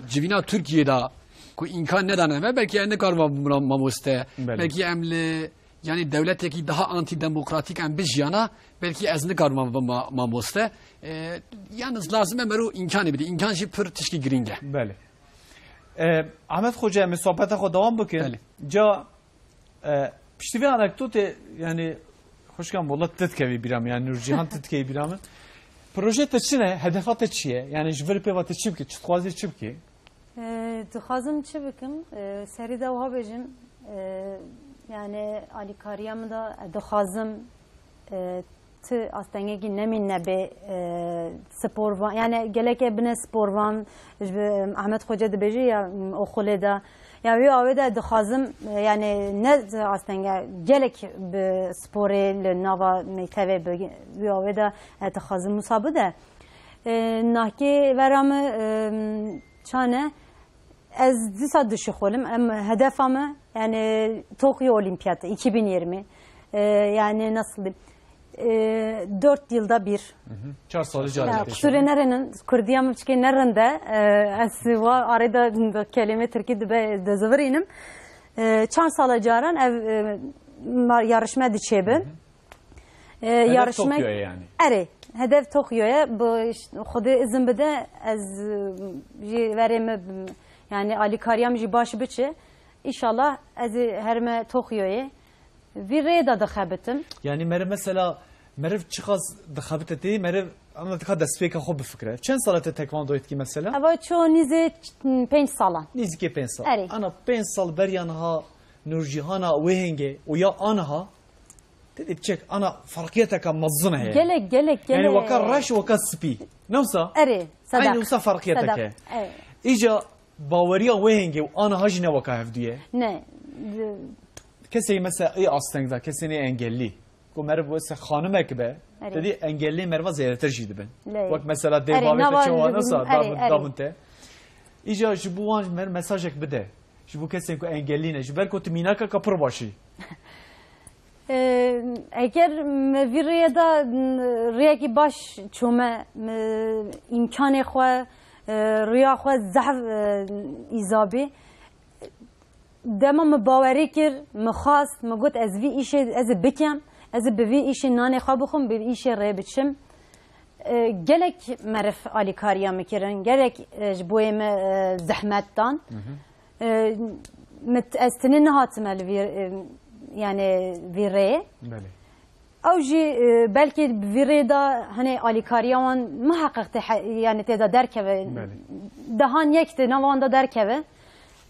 civîna Tirkiyê de ku îmkan nedane me, belkî em nikarima bibin mamoste. Belê. Belkî em li, yani dewletekî daha antidemokratîk em bijiyana, belkî ez nikarima bibim ma-, mamoste. E, yalnız lazim e mero îmkanê bide. Îmkan jî pir tişkî girîng e. Belê. E, Ahmet Xoca, em ê sohbeta xwe dewam bikin. Belê. Ca, e, piştî vê anekdotê, yani, xwişkan, wela tu dikevî bîra min, yani, Nurcihan, tu dikevî bîra min. Proje te çi ne? Hedefa te çi ye? Yani, ji vir pê ve te çi bikî? Çi dixwazî çi bikî? E, dixwazim çi bikim? E, serî de wiha bêjim, e, yani, alîkariya min de, e, dixwazim, e, ti astengekî nemîne bê, e, sporvan, yani gelekê bine sporvan, ji bi Ahmet Xoce dibêje ya, m, oxulê de. Ya wê awê de dixwazim, e, yani ne astenge, gelek bi sporê li nava mektevê bi wê awê de, e, dixwazim wisa bide. E, nahkê vera min, e, çane, Ez dîsa dişixulim. Em hedefa me, yani Tokyo Olimpiyatı iki bin yirmi. E, yani nasıl diyeyim? E, dört yılda bir. Çar salî carê Ya, pêşe. Kusurê nerenin, Kurdiya min piçkê nerinde. E, ez wa arada kelime Tirkî dibe, dizivirînim. E, çar sala caran ev, e, ma-, yarışma diçêbi. E, Hedef yarışma Tokyo'ya yani. Erê, hedef Tokyo'ya. Bu işte, Xwedê izin bide, ez, e, jî verê me, yani alîkariya min jî baş biçe. İnşallah ez ê herime Tokyo'ya. Vî rê de dixebitim. Yani meriv mesela, meriv çiqas dixebite tê, meriv ama dika destpêka xwe bifikre. Çend sala te tekvandoyê dikî mesela? Eva ço nîzê ç-, pênc salan. Nîzikê pênc sal. Erê. Ana pênc sal beriya niha nûrcîhana wê hêngê û ya aniha, te dê biçek ana ferqiyeteka mezin heye. Gelek, gelek, gelek. Yani weka reş, weka spî. Ne wisa? Erê, sedak. Aynı wisa ferqiyeteke. Sedak. Erê. Îca baweriya wê hêngê û aniha jî ne weka hevdû ye. Ne. Kesê mesela ê asteng da, kesê nê engellî. Ku meriv wese xanimek be, Erê. te dî engellê meriva zêdetir jî dibin. Lê. Wek mesela dê Erê, bavê nava te çawa dibin, nasa, erê, dabin, erê. dabin te. Îca ji bo wan ji mer mesajek bide. Ji bo kesên ku engellî ne. Ji ber ku tu mînaka ka pir başî. E, eger me vî rêye de, m, rêyekî baş çûme, me îmkanê xwe, e, rêya xwe zehf, e, îzabî. Dema min bawerî kir, min xwest, min got ez vî îşê ez ê bikim, ez ê bi vî îşê nanê xwe bixwim, bi vî îşê rê biçim. E, gelek meriv alîkariya min kirin, gelek, e, ji bo yê me, e, zehmet dan. E, min t-, ez tenê nehatime li vî, e, yani vî rêyê. Belê. Ew jî, e, belkî bi vî rê de hinê alîkariya wan miheqeq tê he-, yani tê de derkeve. Belê. Dehan yek tê nava wan de derkeve.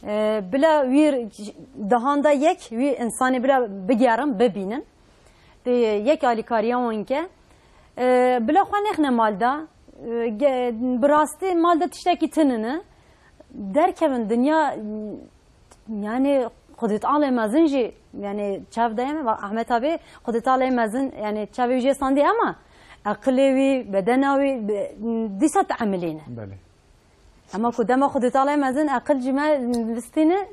E, bila wî dehan de yek wî insanê bila bigerin, bibînin. Tê yek alîkariya wan ke. E, bila xwe nexne mal de. E, ge-, bi rastî mal de tiştekî tinine. Derkevin dinya, yani Xwedî Tealê mezin jî, yani çav dayê me, va Ahmet abi, Xwedî Tealê mezin, yani çavê wî jê sandî ama aqilê wî, bedena wî, bi-, dîsa teemilî ne. Belê. Ama ku dema Xwedî Tealê mezin, aqil ji me listîne.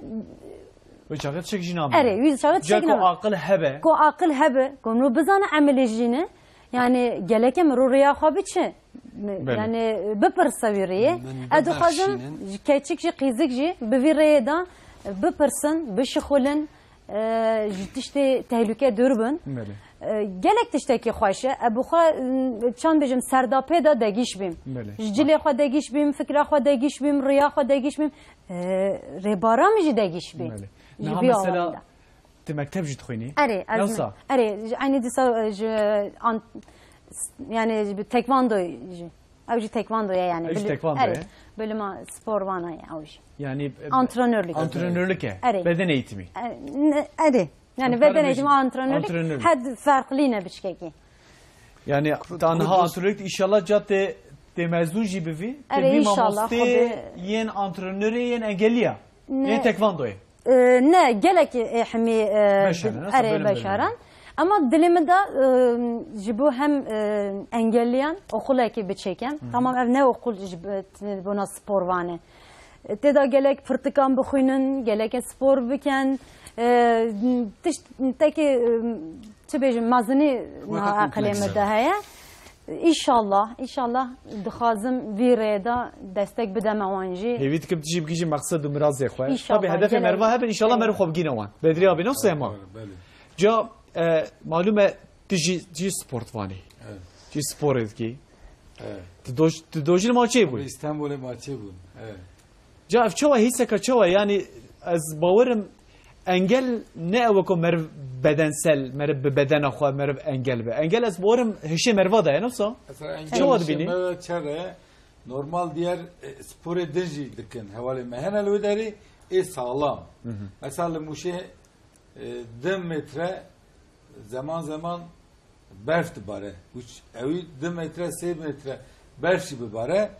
Wê çaxê tişek jî namîne. Erê, wî çaxê Ca tişek ku namîne. aqil hebe. Ku aqil hebe, ku no bizane emelê jî ne. Yani geleke min ro rêya xwe biçe. Mi- Belê. Yani bipirse wî rêyê. Min Ez dixwazim bibexşînin. ji keçik, ji qîzik jî bi vî rêyê de bipirsin, bişixulin, e, ji tiştê tehlûke dûr bin. Belê. E, gelek tiştekî xweş e. E, bi xwe, m, çand bêjim, serdapê de degîş bîm. Belê. Ji cilê xwe degîş bîm, fikra xwe degîş bîm, riya xwe degîş bîm, e, rêbara min jî degîş bîm. Belê. Ji Niha vî mesela awayî de. Tu mekteb jî dixwînî? Erê, ez Yoksa? Erê, ji, eynî dîsa, e, ji an, yani ji tekvando jî. Ew jî tekvando ye yani. Ew jî Bili- tekvando Erê, ye. Bölüma spor vana ye ew jî. Yani e, Antrenörlük. Antrenörlük e. Erê. Beden eğitimi. E, ne- Erê. Yani Muhtarım beden eğitimi, Hocam, antrenörlük. antrenörlük. Hed farklı ne biçkekî. Yani tanha antrenörlük, inşallah ca te, te mezun jî bivî. Te Erê, vî inşallah, mamostê Xwedê- yên antrenörê yên engeliya. Ne- Yên tekvandoyê. E, ne, gelek ê hemî, e, Beşerin, di- nasıl erê bölüm beşerin. bölüm? Ama dilê min de, e, ji bo hem, e, engelliyan oxulekî biçêkim. Tamam, ev ne oxul ji b-, t-, bona spor vane. Tê de gelek pirtikan bixwînin, gelek spor bikin. E, tişt, tekî, e, çi bêjim, mezinî Weka niha aqilê kompleks min e. de heye. Înşallah, înşallah dixwazim vî rê de destek bideme wan jî. Hêvî dikim tu jî bigihîjî meqsed û mirazê xwe. Înşallah, Tabii hedefê gelek. meriva hebin, înşallah Evet. meriv xwe bigîne wan. Bedrî abi, nasıl Sema? Belê. Ca, e, malum e, tu jî, tu jî sportvanî. Evet. Tu jî sporê dikî. Evet. Tu doj-, tu dojî li maçê bû. Îstanbulê maçê bûn. Evet. Ca ev çawa hîseka çawa? Yani ez bawerim engel ne ew ku meriv bedensel, meriv bi bedena xwe, meriv engel be. Engel ez bawerim hişê meriva de ye, nasıl? Mesela Çawa engel dibînî? Çere normal diğer e, sporê din jî dikin. Hevalê me hene li wê derê ê sağlam. Mesela li Mûşê e, di metre zaman zaman berf dibare. Û ç- ewî di metre, sê metre berf jî bibare.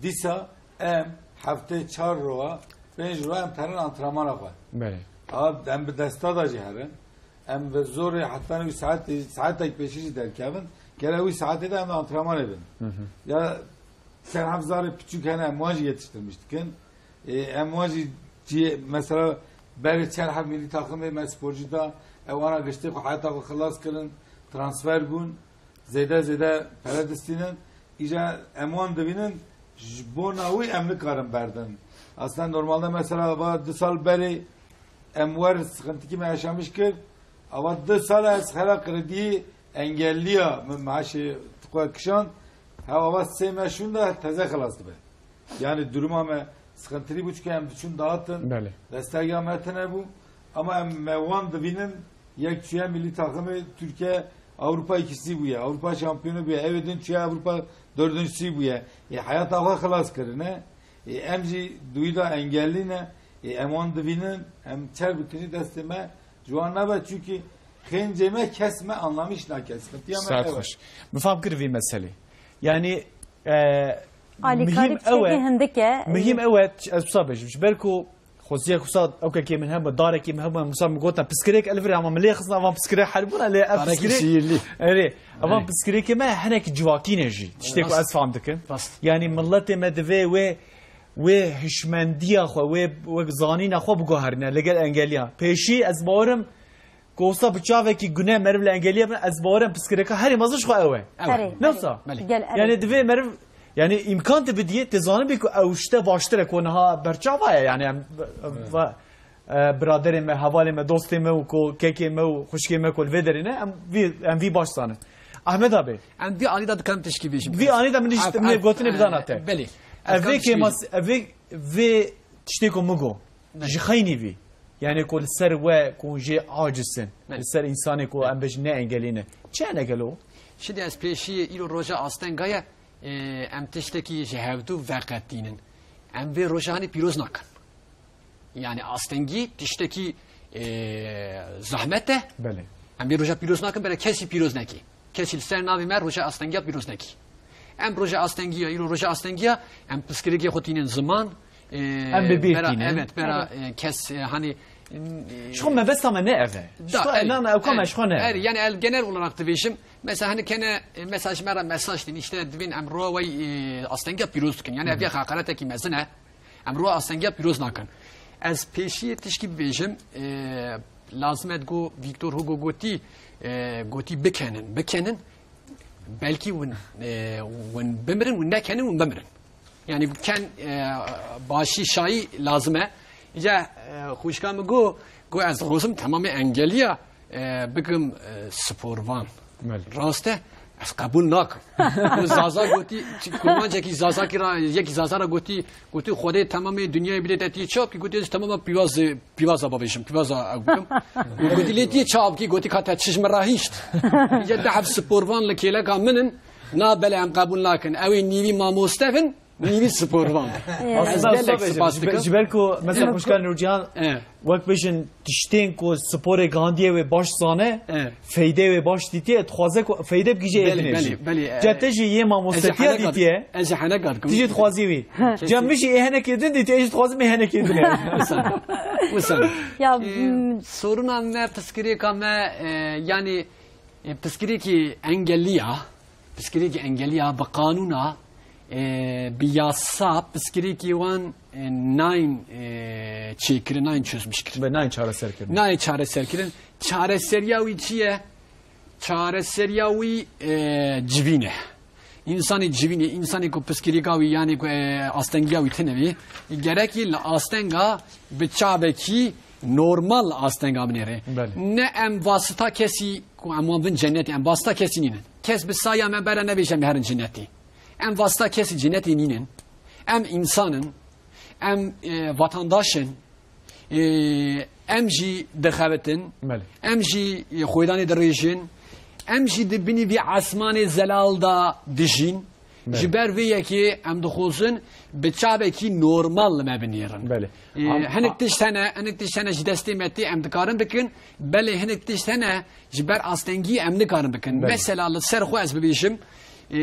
Dîsa em heftê çar roa, pênc roa em terin antrenmana xwe. Belê. Ama em bi desta da jî herin. Em bi zorê heta wî saetê, saetek pêşî jî derkevin. Gere wî saetê de em antrenmanê bin. Ya çend heft zarê piçûk hene em wan jî yetiştirmiş dikin. Ê, em wan jî ciyê, mesela, berê çend heb milî taximê me sporcî da, ew ana giştê xwe heyata xwe xilas kirin, transfer bûn, zêde zêde pere distînin. Îca em wan dibînin, ji bona wî em nikarin berdin. Aslında normalde mesela va du sal berê em wer sıkıntıkî me yaşamiş kir, ava du sal ez hela krediyê engelliya me maaşê xwe kişand, hewa va sê me şûnda teze xilas dibe. Yani duruma me sıkıntılı bû, çünkü em diçûn dağıtın. Belê. Destegiya me tine bû. Ama em me wan dibînin, yek çûye milî takımê Türkiye Avrupa ikincisi bûye. Avrupa şampiyonu bûye. Ev din çûye Avrupa dördüncüsü bûye. E, heyata xwe xilas kirine. E, em jî duyî da engelî ne. E, em wan dibînin, em çer bikin jî destê me ji wan nabe, çünkü xêncê me kes me anlamiş nake. Sıkıntıya me Saet ew e. Xweş. Min fam kir vî meselê. Yani, e, Alîkarî muhîm ew e, tiştekî hindik e. Muhîm ew e, ez wisa bêjim. Ji ber ku xweziya wisa ewkekê min hebe, darekî min hebe, wisa min gotin, piskirêk elvirê, ama min lê xistin, evan piskirê helbûna, lê ev Darekî piskirê sihirli. Erê, evan Evet. piskirêkê me hinek civakî ne jî. Tiştê ku Rast. ez fam dikim. Rast. Yani milletê me divê wê, wê hişmendiya xwe, wê, wê zanîna xwe biguherîne, li gel engeliya. Pêşî ez bawerim, Ku wisa bi çavekî gune meriv li engeliye bin, ez bawerim piskirêka herî mezin ji xwe ew e. Ew e. Erê, Ne erê. wisa? Belê. Gel, erê. Yani divê meriv, yani îmkan te bidiyê, te zanibî ku ew işte baştir e ku niha berçava ye. Yani em, va, e, biraderê me, hevalê me, dostê me û ku kekê me û xwişkê me ku li vê derê ne, em vî, em vî baş zanin. Ahmet abi. Em vî alî de dikarim tişkî bêjim. Vî anî de min Af-, işte min af-, gotinê e, bidana te. belê. Ev Dikarim vê tişkî kêmas, bêjim. ev vê, vê tiştê ku min got. Ne. Ji xeynî vî. Yani ku li ser we ku jê aciz in, Ne. li ser insanê ku em bêjin ne engelî ne. Çi ne gelo? Şimdi ez pêşî îro roja astenga ye, e, em tiştekî ji hevdu veqetînin. Em vê roja hanî pîroz nakin. Yani astengî tiştekî, e, zahmet e. Belê. Em vê roja pîroz nakin, bere kesî pîroz nekî. Kesî li ser navê me roja astengiya pîroz nekî. Em roja astengiya, îro roja astengiya, em piskirêkê xwe tînin ziman, e, Em bi bîr bera, tînin. Evet, bera, Evet. e, kes, e, hani, e, Ji xwe mebesta me ne ev e. Ji Da, xwe el, enan ew ka me el, ji xwe ne. el, yani el genel olarak dibêjim, mesela hani kene, e, mesela ji me re mesaj din, işte divên em roja wey, e, astengiya pîroz dikin. Yani ev ya hakaretekî mezin e. Em roja astengiya pîroz nakin. Ez pêşiyê tişkî bibêjim, e, lazim e go Victor Hugo gotî, e, gotî bikenin, bikenin. Belkî win, e, win bimirin, win nekenin, win bimirin. Yani ken, e, başî şayî lazim e. Îca, e, xwişka min got, got ez dixwazim temamê engeliya, e, bikim, e, sporvan. Belê. Rast e, ez qebûl nakim. Got Zaza gotî, kurmancekî Zazakî ra, yekî Zaza ra gotî, gotî Xwedê temamê dinyayê bidê te tî çap kî, gotî ez temama pîvaz, pîvaza bavêjim, pîvaza ew bikim. Gotî lê tî çap kî, gotî ka te çi ji min ra hîşt. Îca dehf sporvan li kêleka min in, na belê em qebûl nakin. Ew ê nîvî mamoste bin, nîvî sporvan. Aslında Ez gelek usta bêjim, spas ji ber, dikim. ji ber ku mesela Xwişka Nurcihan Evet. wek bêjin tiştên ku sporê gihandiye wê baş zane, Evet. feyde wê baş dîtiye, dixwaze ku feyde bigije Belê, êdinê belê, jî. belê, Ca e, te jî yê ez ê mamostetiya heneka dik-, dîtiye, ez ê heneka dikim. tu jî dixwazî wî. Kesin. Ca min jî ê henekê din dîtiye, ez jî dixwazim ê henekê din. Wisa. Wisa. Ya, E, m- soruna me, piskirêka me, e, yani, e, piskirêkî engelliya, Piskirêkî engeliya bi qanûna, e, bi yasa piskirêkî wan, e, nayên, e, çêkirin, nayên çözmüş kirin. Be nayên çareser kirin. Nayên çareser kirin. Çareseriya wî çi ye? Çareseriya wî, e, civîn e. Însanê civînê, însanê ku piskirêka wî, yanê ku, e, astengiya wî tune bî, gerekî li astenga bi çavekî normal astenga binêre. Belê. Ne em vasita kesî ku em wan bin cennetê, em vasita kesî nînin. Kes bi saya me bere nebêje em herin cinetê. Em vasta kesî cinetê nînin. Em însan in. Em, e, vatandaş in. E, em jî dixebitin. Belê. Em jî, e, xwêdanê dirêjin. Em jî di binî vî esmanê zelal de dijîn. Belê. Ji ber vê yekê em dixwazin bi çavekî normal li me binêrin. Belê. E, Am- hinek tişt hene, hinek tişt hene ji destê me tê em dikarin bikin. Belê hinek tişt hene Ji ber astengî em nikarin bikin. Belê. Mesela li ser xwe ez bibêjim, e,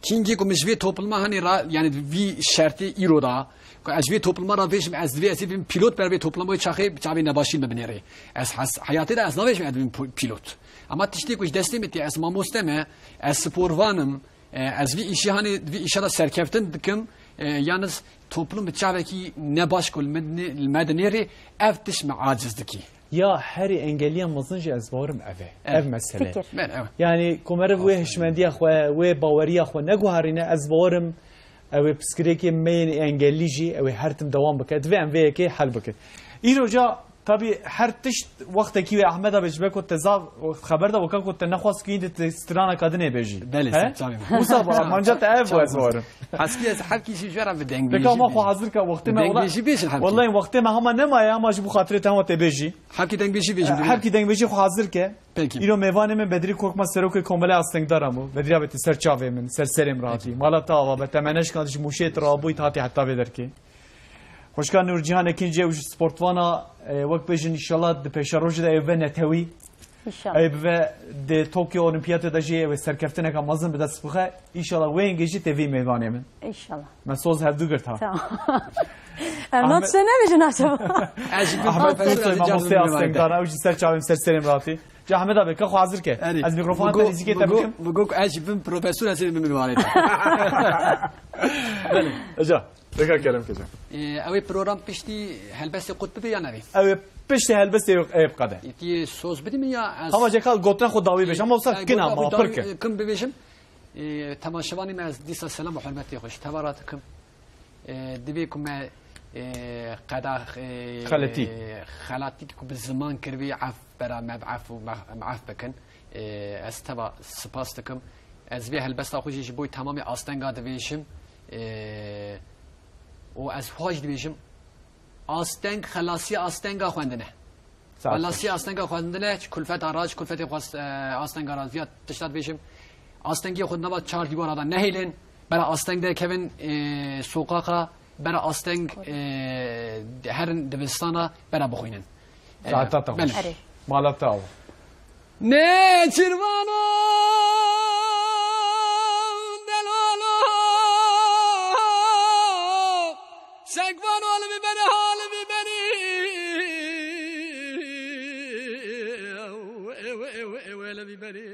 kîngê ku min ji vê topluma hanê ra, yani vî şertê îro da, ku ez ji vê topluma ra bêjim, ez divê ez ê bibim pîlot ber vê topluma wê çaxê, çavê nebaşî li me binêrê. Ez hes-, heyatê de ez nabêjim ez bibim pu-, pîlot. Ama tiştê ku ji destê min tê, ez mamoste me, ez sporvan im, e, ez vî îşî hanê, vî îşa de serkeftin dikim, E, yalnız toplum bi çavekî nebaş ku li me, li me dinêrê ev tişt me aciz dikî. Ya herî engeliya mezin jî ez bawerim ev e. Evet. Ev mesele. Fikir. Ben, evet. Yani ku meriv wê hişmendiya xwe, wê baweriya xwe neguherîne, ez bawerim ew ê pirsgirêkê me yên engellî jî ew ê her tim dewam bike. Divê em vê yekê hel bikin. Îroca Tabî her tişt wextekî wê Ahmeda be ji ber ku te zav xeber de weka ku te nexwast ku yî di te strana kadinê bêjî. Belê, He? ser çavê min. Wisa ba, Çav-, manca te ev çav bû ez bû. warim. Heskî ez hevkî jî jwera bi dengbêjî Peka ma xwe bêjim. hazir ke wextê me wela-, Dengbêjî bêjin hevkî. Wela wextê me hema nemaye ama ji bo xatirê te hema te bêjî. Hevkî dengbêjî bêjim, Hevkî dengbêjî xwe hazir ke. Peki. Îro mêvanê min Bedrî Korkmaz serokê Komele Astengdaran bû. Bedrî abi te ser çavê min, ser serê min rahatî. Peki. Mala te ava be, te me neşkand ji Mûşê te rabûyî te hatî heta vê derkê. Xwişka Nûrcîhan Ekinci ew ji sportvana, e, wek bêjin, înşallah di pêşerojê de ew bibe netewî. Înşallah. Ew bibe di Tokyo Olimpiyatê de jî ew ê serkeftineka mezin bi dest bixe. Înşallah wê hingê jî tê vî mêvanê min. Înşallah. Me soz hevdu girt ha. Tamam. Em Ahmet not şe nebêjin acaba? Ez jî bin Ahmet profesor Kusoy, ez ê mamoste caribim astengdana, ew jî ser çavê min, ser serê min ratî. Ca Ahmet abi, ka xwe hazir ke. Erê. Ez mikrofona Bi go-, te nêzîkê bi te go-, bikim. Bi go ku ez jî bin profesor ez ê bin mimarê te. Belê. Eca. Rêka kerem ke can. Ee, ew ê program piştî helbestê qut bibe ya nevê? Ew ê piştê helbestê ê biqede. Yê soz bidî min ya ez Ama cekal gotina xwe dawî bêj. Ama wisa Ee, kina gotina ma xwe pir dawî, ke. ee, kim bibêjim? Ee, temaşevanê me ez dîsa selam û hurmetê xwe ji teva re dikim. Ee, divê ku me, ee, qeda, ee, Xeletî. xelatî ku bi ziman kiribî ef bera me bi ef û me, me ef bikin. Ee, ez teva spas dikim. Ez vê helbesta xwe jî ji bo temamê astenga dibêjim. Ee, û ez xwe jî dibêjim, asteng xelasiya astenga xwendin e. Saet Xelasiya beş. astenga xwendin e, ji kulfeta re, ji kulfetê xwe, e, astenga re, viya tişta dibêjim. Astengiyê xwe di nava çar dîwara de nehêlin. Bera asteng de kevin, e, soqaqa, bera asteng, e, herin dibistana, bera bixwînin. E, Saeta te belê. xweş. Erê. Mala te ava. Nêçîrvano delalo, segvano li vî berê, ha li vî berê. Ew, ew, ew, ew, ew, li vî berê.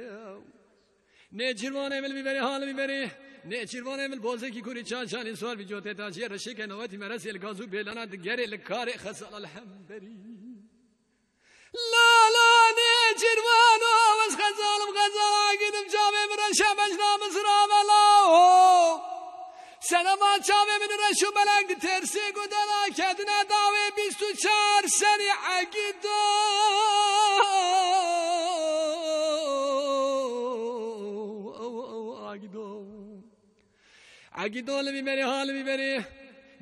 Nêçîrvanê min li vî berê, ha li vî berê. Nêçîrvanê min bozekî kurî çar çarî sor vî cotê taciyê reşêke newetî meresê li gaz û bêlana digerê li karê xezala li hemberî. La la nêçîrvano, ez xezalim xezal, egîdim çavê min reşe mecna min zirave lao. Senema çavê min reş û belek di tersê gundana ketine dawê bîst û çar serî egîdo. Egîdo li vî berê, ha li vî berê.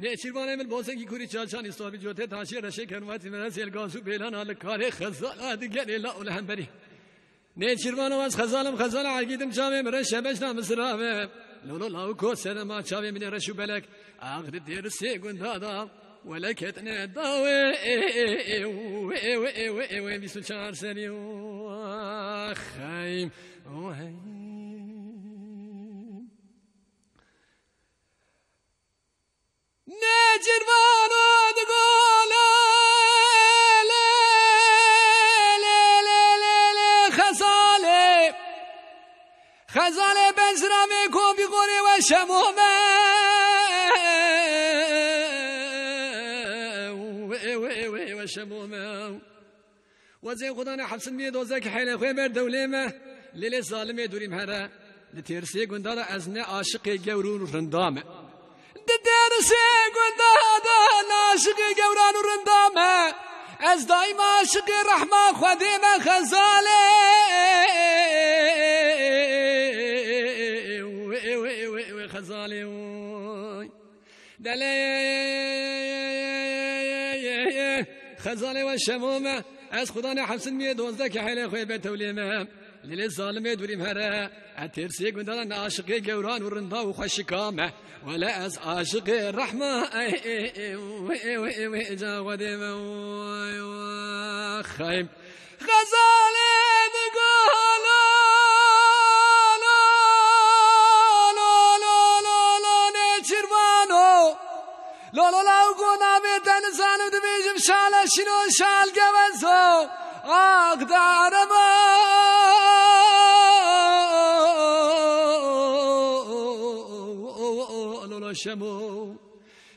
Nêçîrvanê min bozekî kurî çarçanî sor vî cotê taşê reşê kerwatî meresê li gaz û bêlana li karê xezala digerê la û li hemberî. Nêçîrvano ez xezalim xezala egîdim çavê min reşe beşna min zirave. Lolo lawiko senema çavê min ê reş û belek. Ax di dêrisê gunda da wele ketine dawê. Ew, ew, ew, ew, ew, bîst û çar serî. Xeym. Nêçîrvano digo lê, lê, lê, xezalê. Xezalê ben ziramê ko bî gorê we şemo me. Wê, wê, wê, we şemo me. Wezê Xudanê hepsin bîyê dozek heylê xwe ber dewlê me. Lê lê zalimê dûrîm here. Li têrsê gunda de ez ne aşiqê gewrûn û rinda me. Di têrsê gunda de ne aşiqê gewran û rinda me. Ez daîma aşiqê rehma Xwedê me xezalê. Wê, wê, wê, wê, xezalê, oy. Delê xezalê we şemo me. Ez Xudanê hepsin miyê dozdeh ke helê xwe be tewlê me. Lê lê zalimê dûrîm here. Ez têrsê gundana ne aşiqê gewran û rinda û xweşika me. Wele ez aşiqê rehma. Ey, ey, ey, ey, ey, ey, ey, ca xwedê me. Oy, oy, xeym. Xezalê digo lo, lo, lo, lo, lo, nêçîrvano. Lo, lo, lo, go navê te nizanim dibêjim şale şino şal gevezo. Axdarema. Lo, lo, Şemo.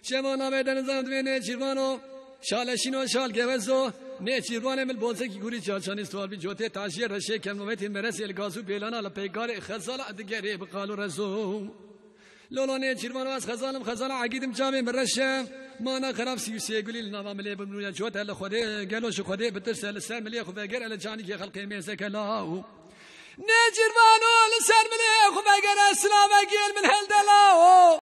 Şemo navê denizan divê nêçîrvano. Şaleşîno şal gevezo. Nêçîrvanê min bozekî gurî çarçanî stwar bî cotê taşiyê reşê kemnovetî meresê li gazû bêlana li peykarê xezala digerê bi qalo rezo. Lolo nêçîrvano ez xezalim xezala egîdim çavê min reşe. Mana xerab sî û sê gulî li nava milê bimrûya cote li Xwedê gelo ji Xwedê bitirse li ser milê xwe vegere li canîkê xelqê mêzeke law. Nêçîrvano li ser milê xwe vegere silave gêl min helde law.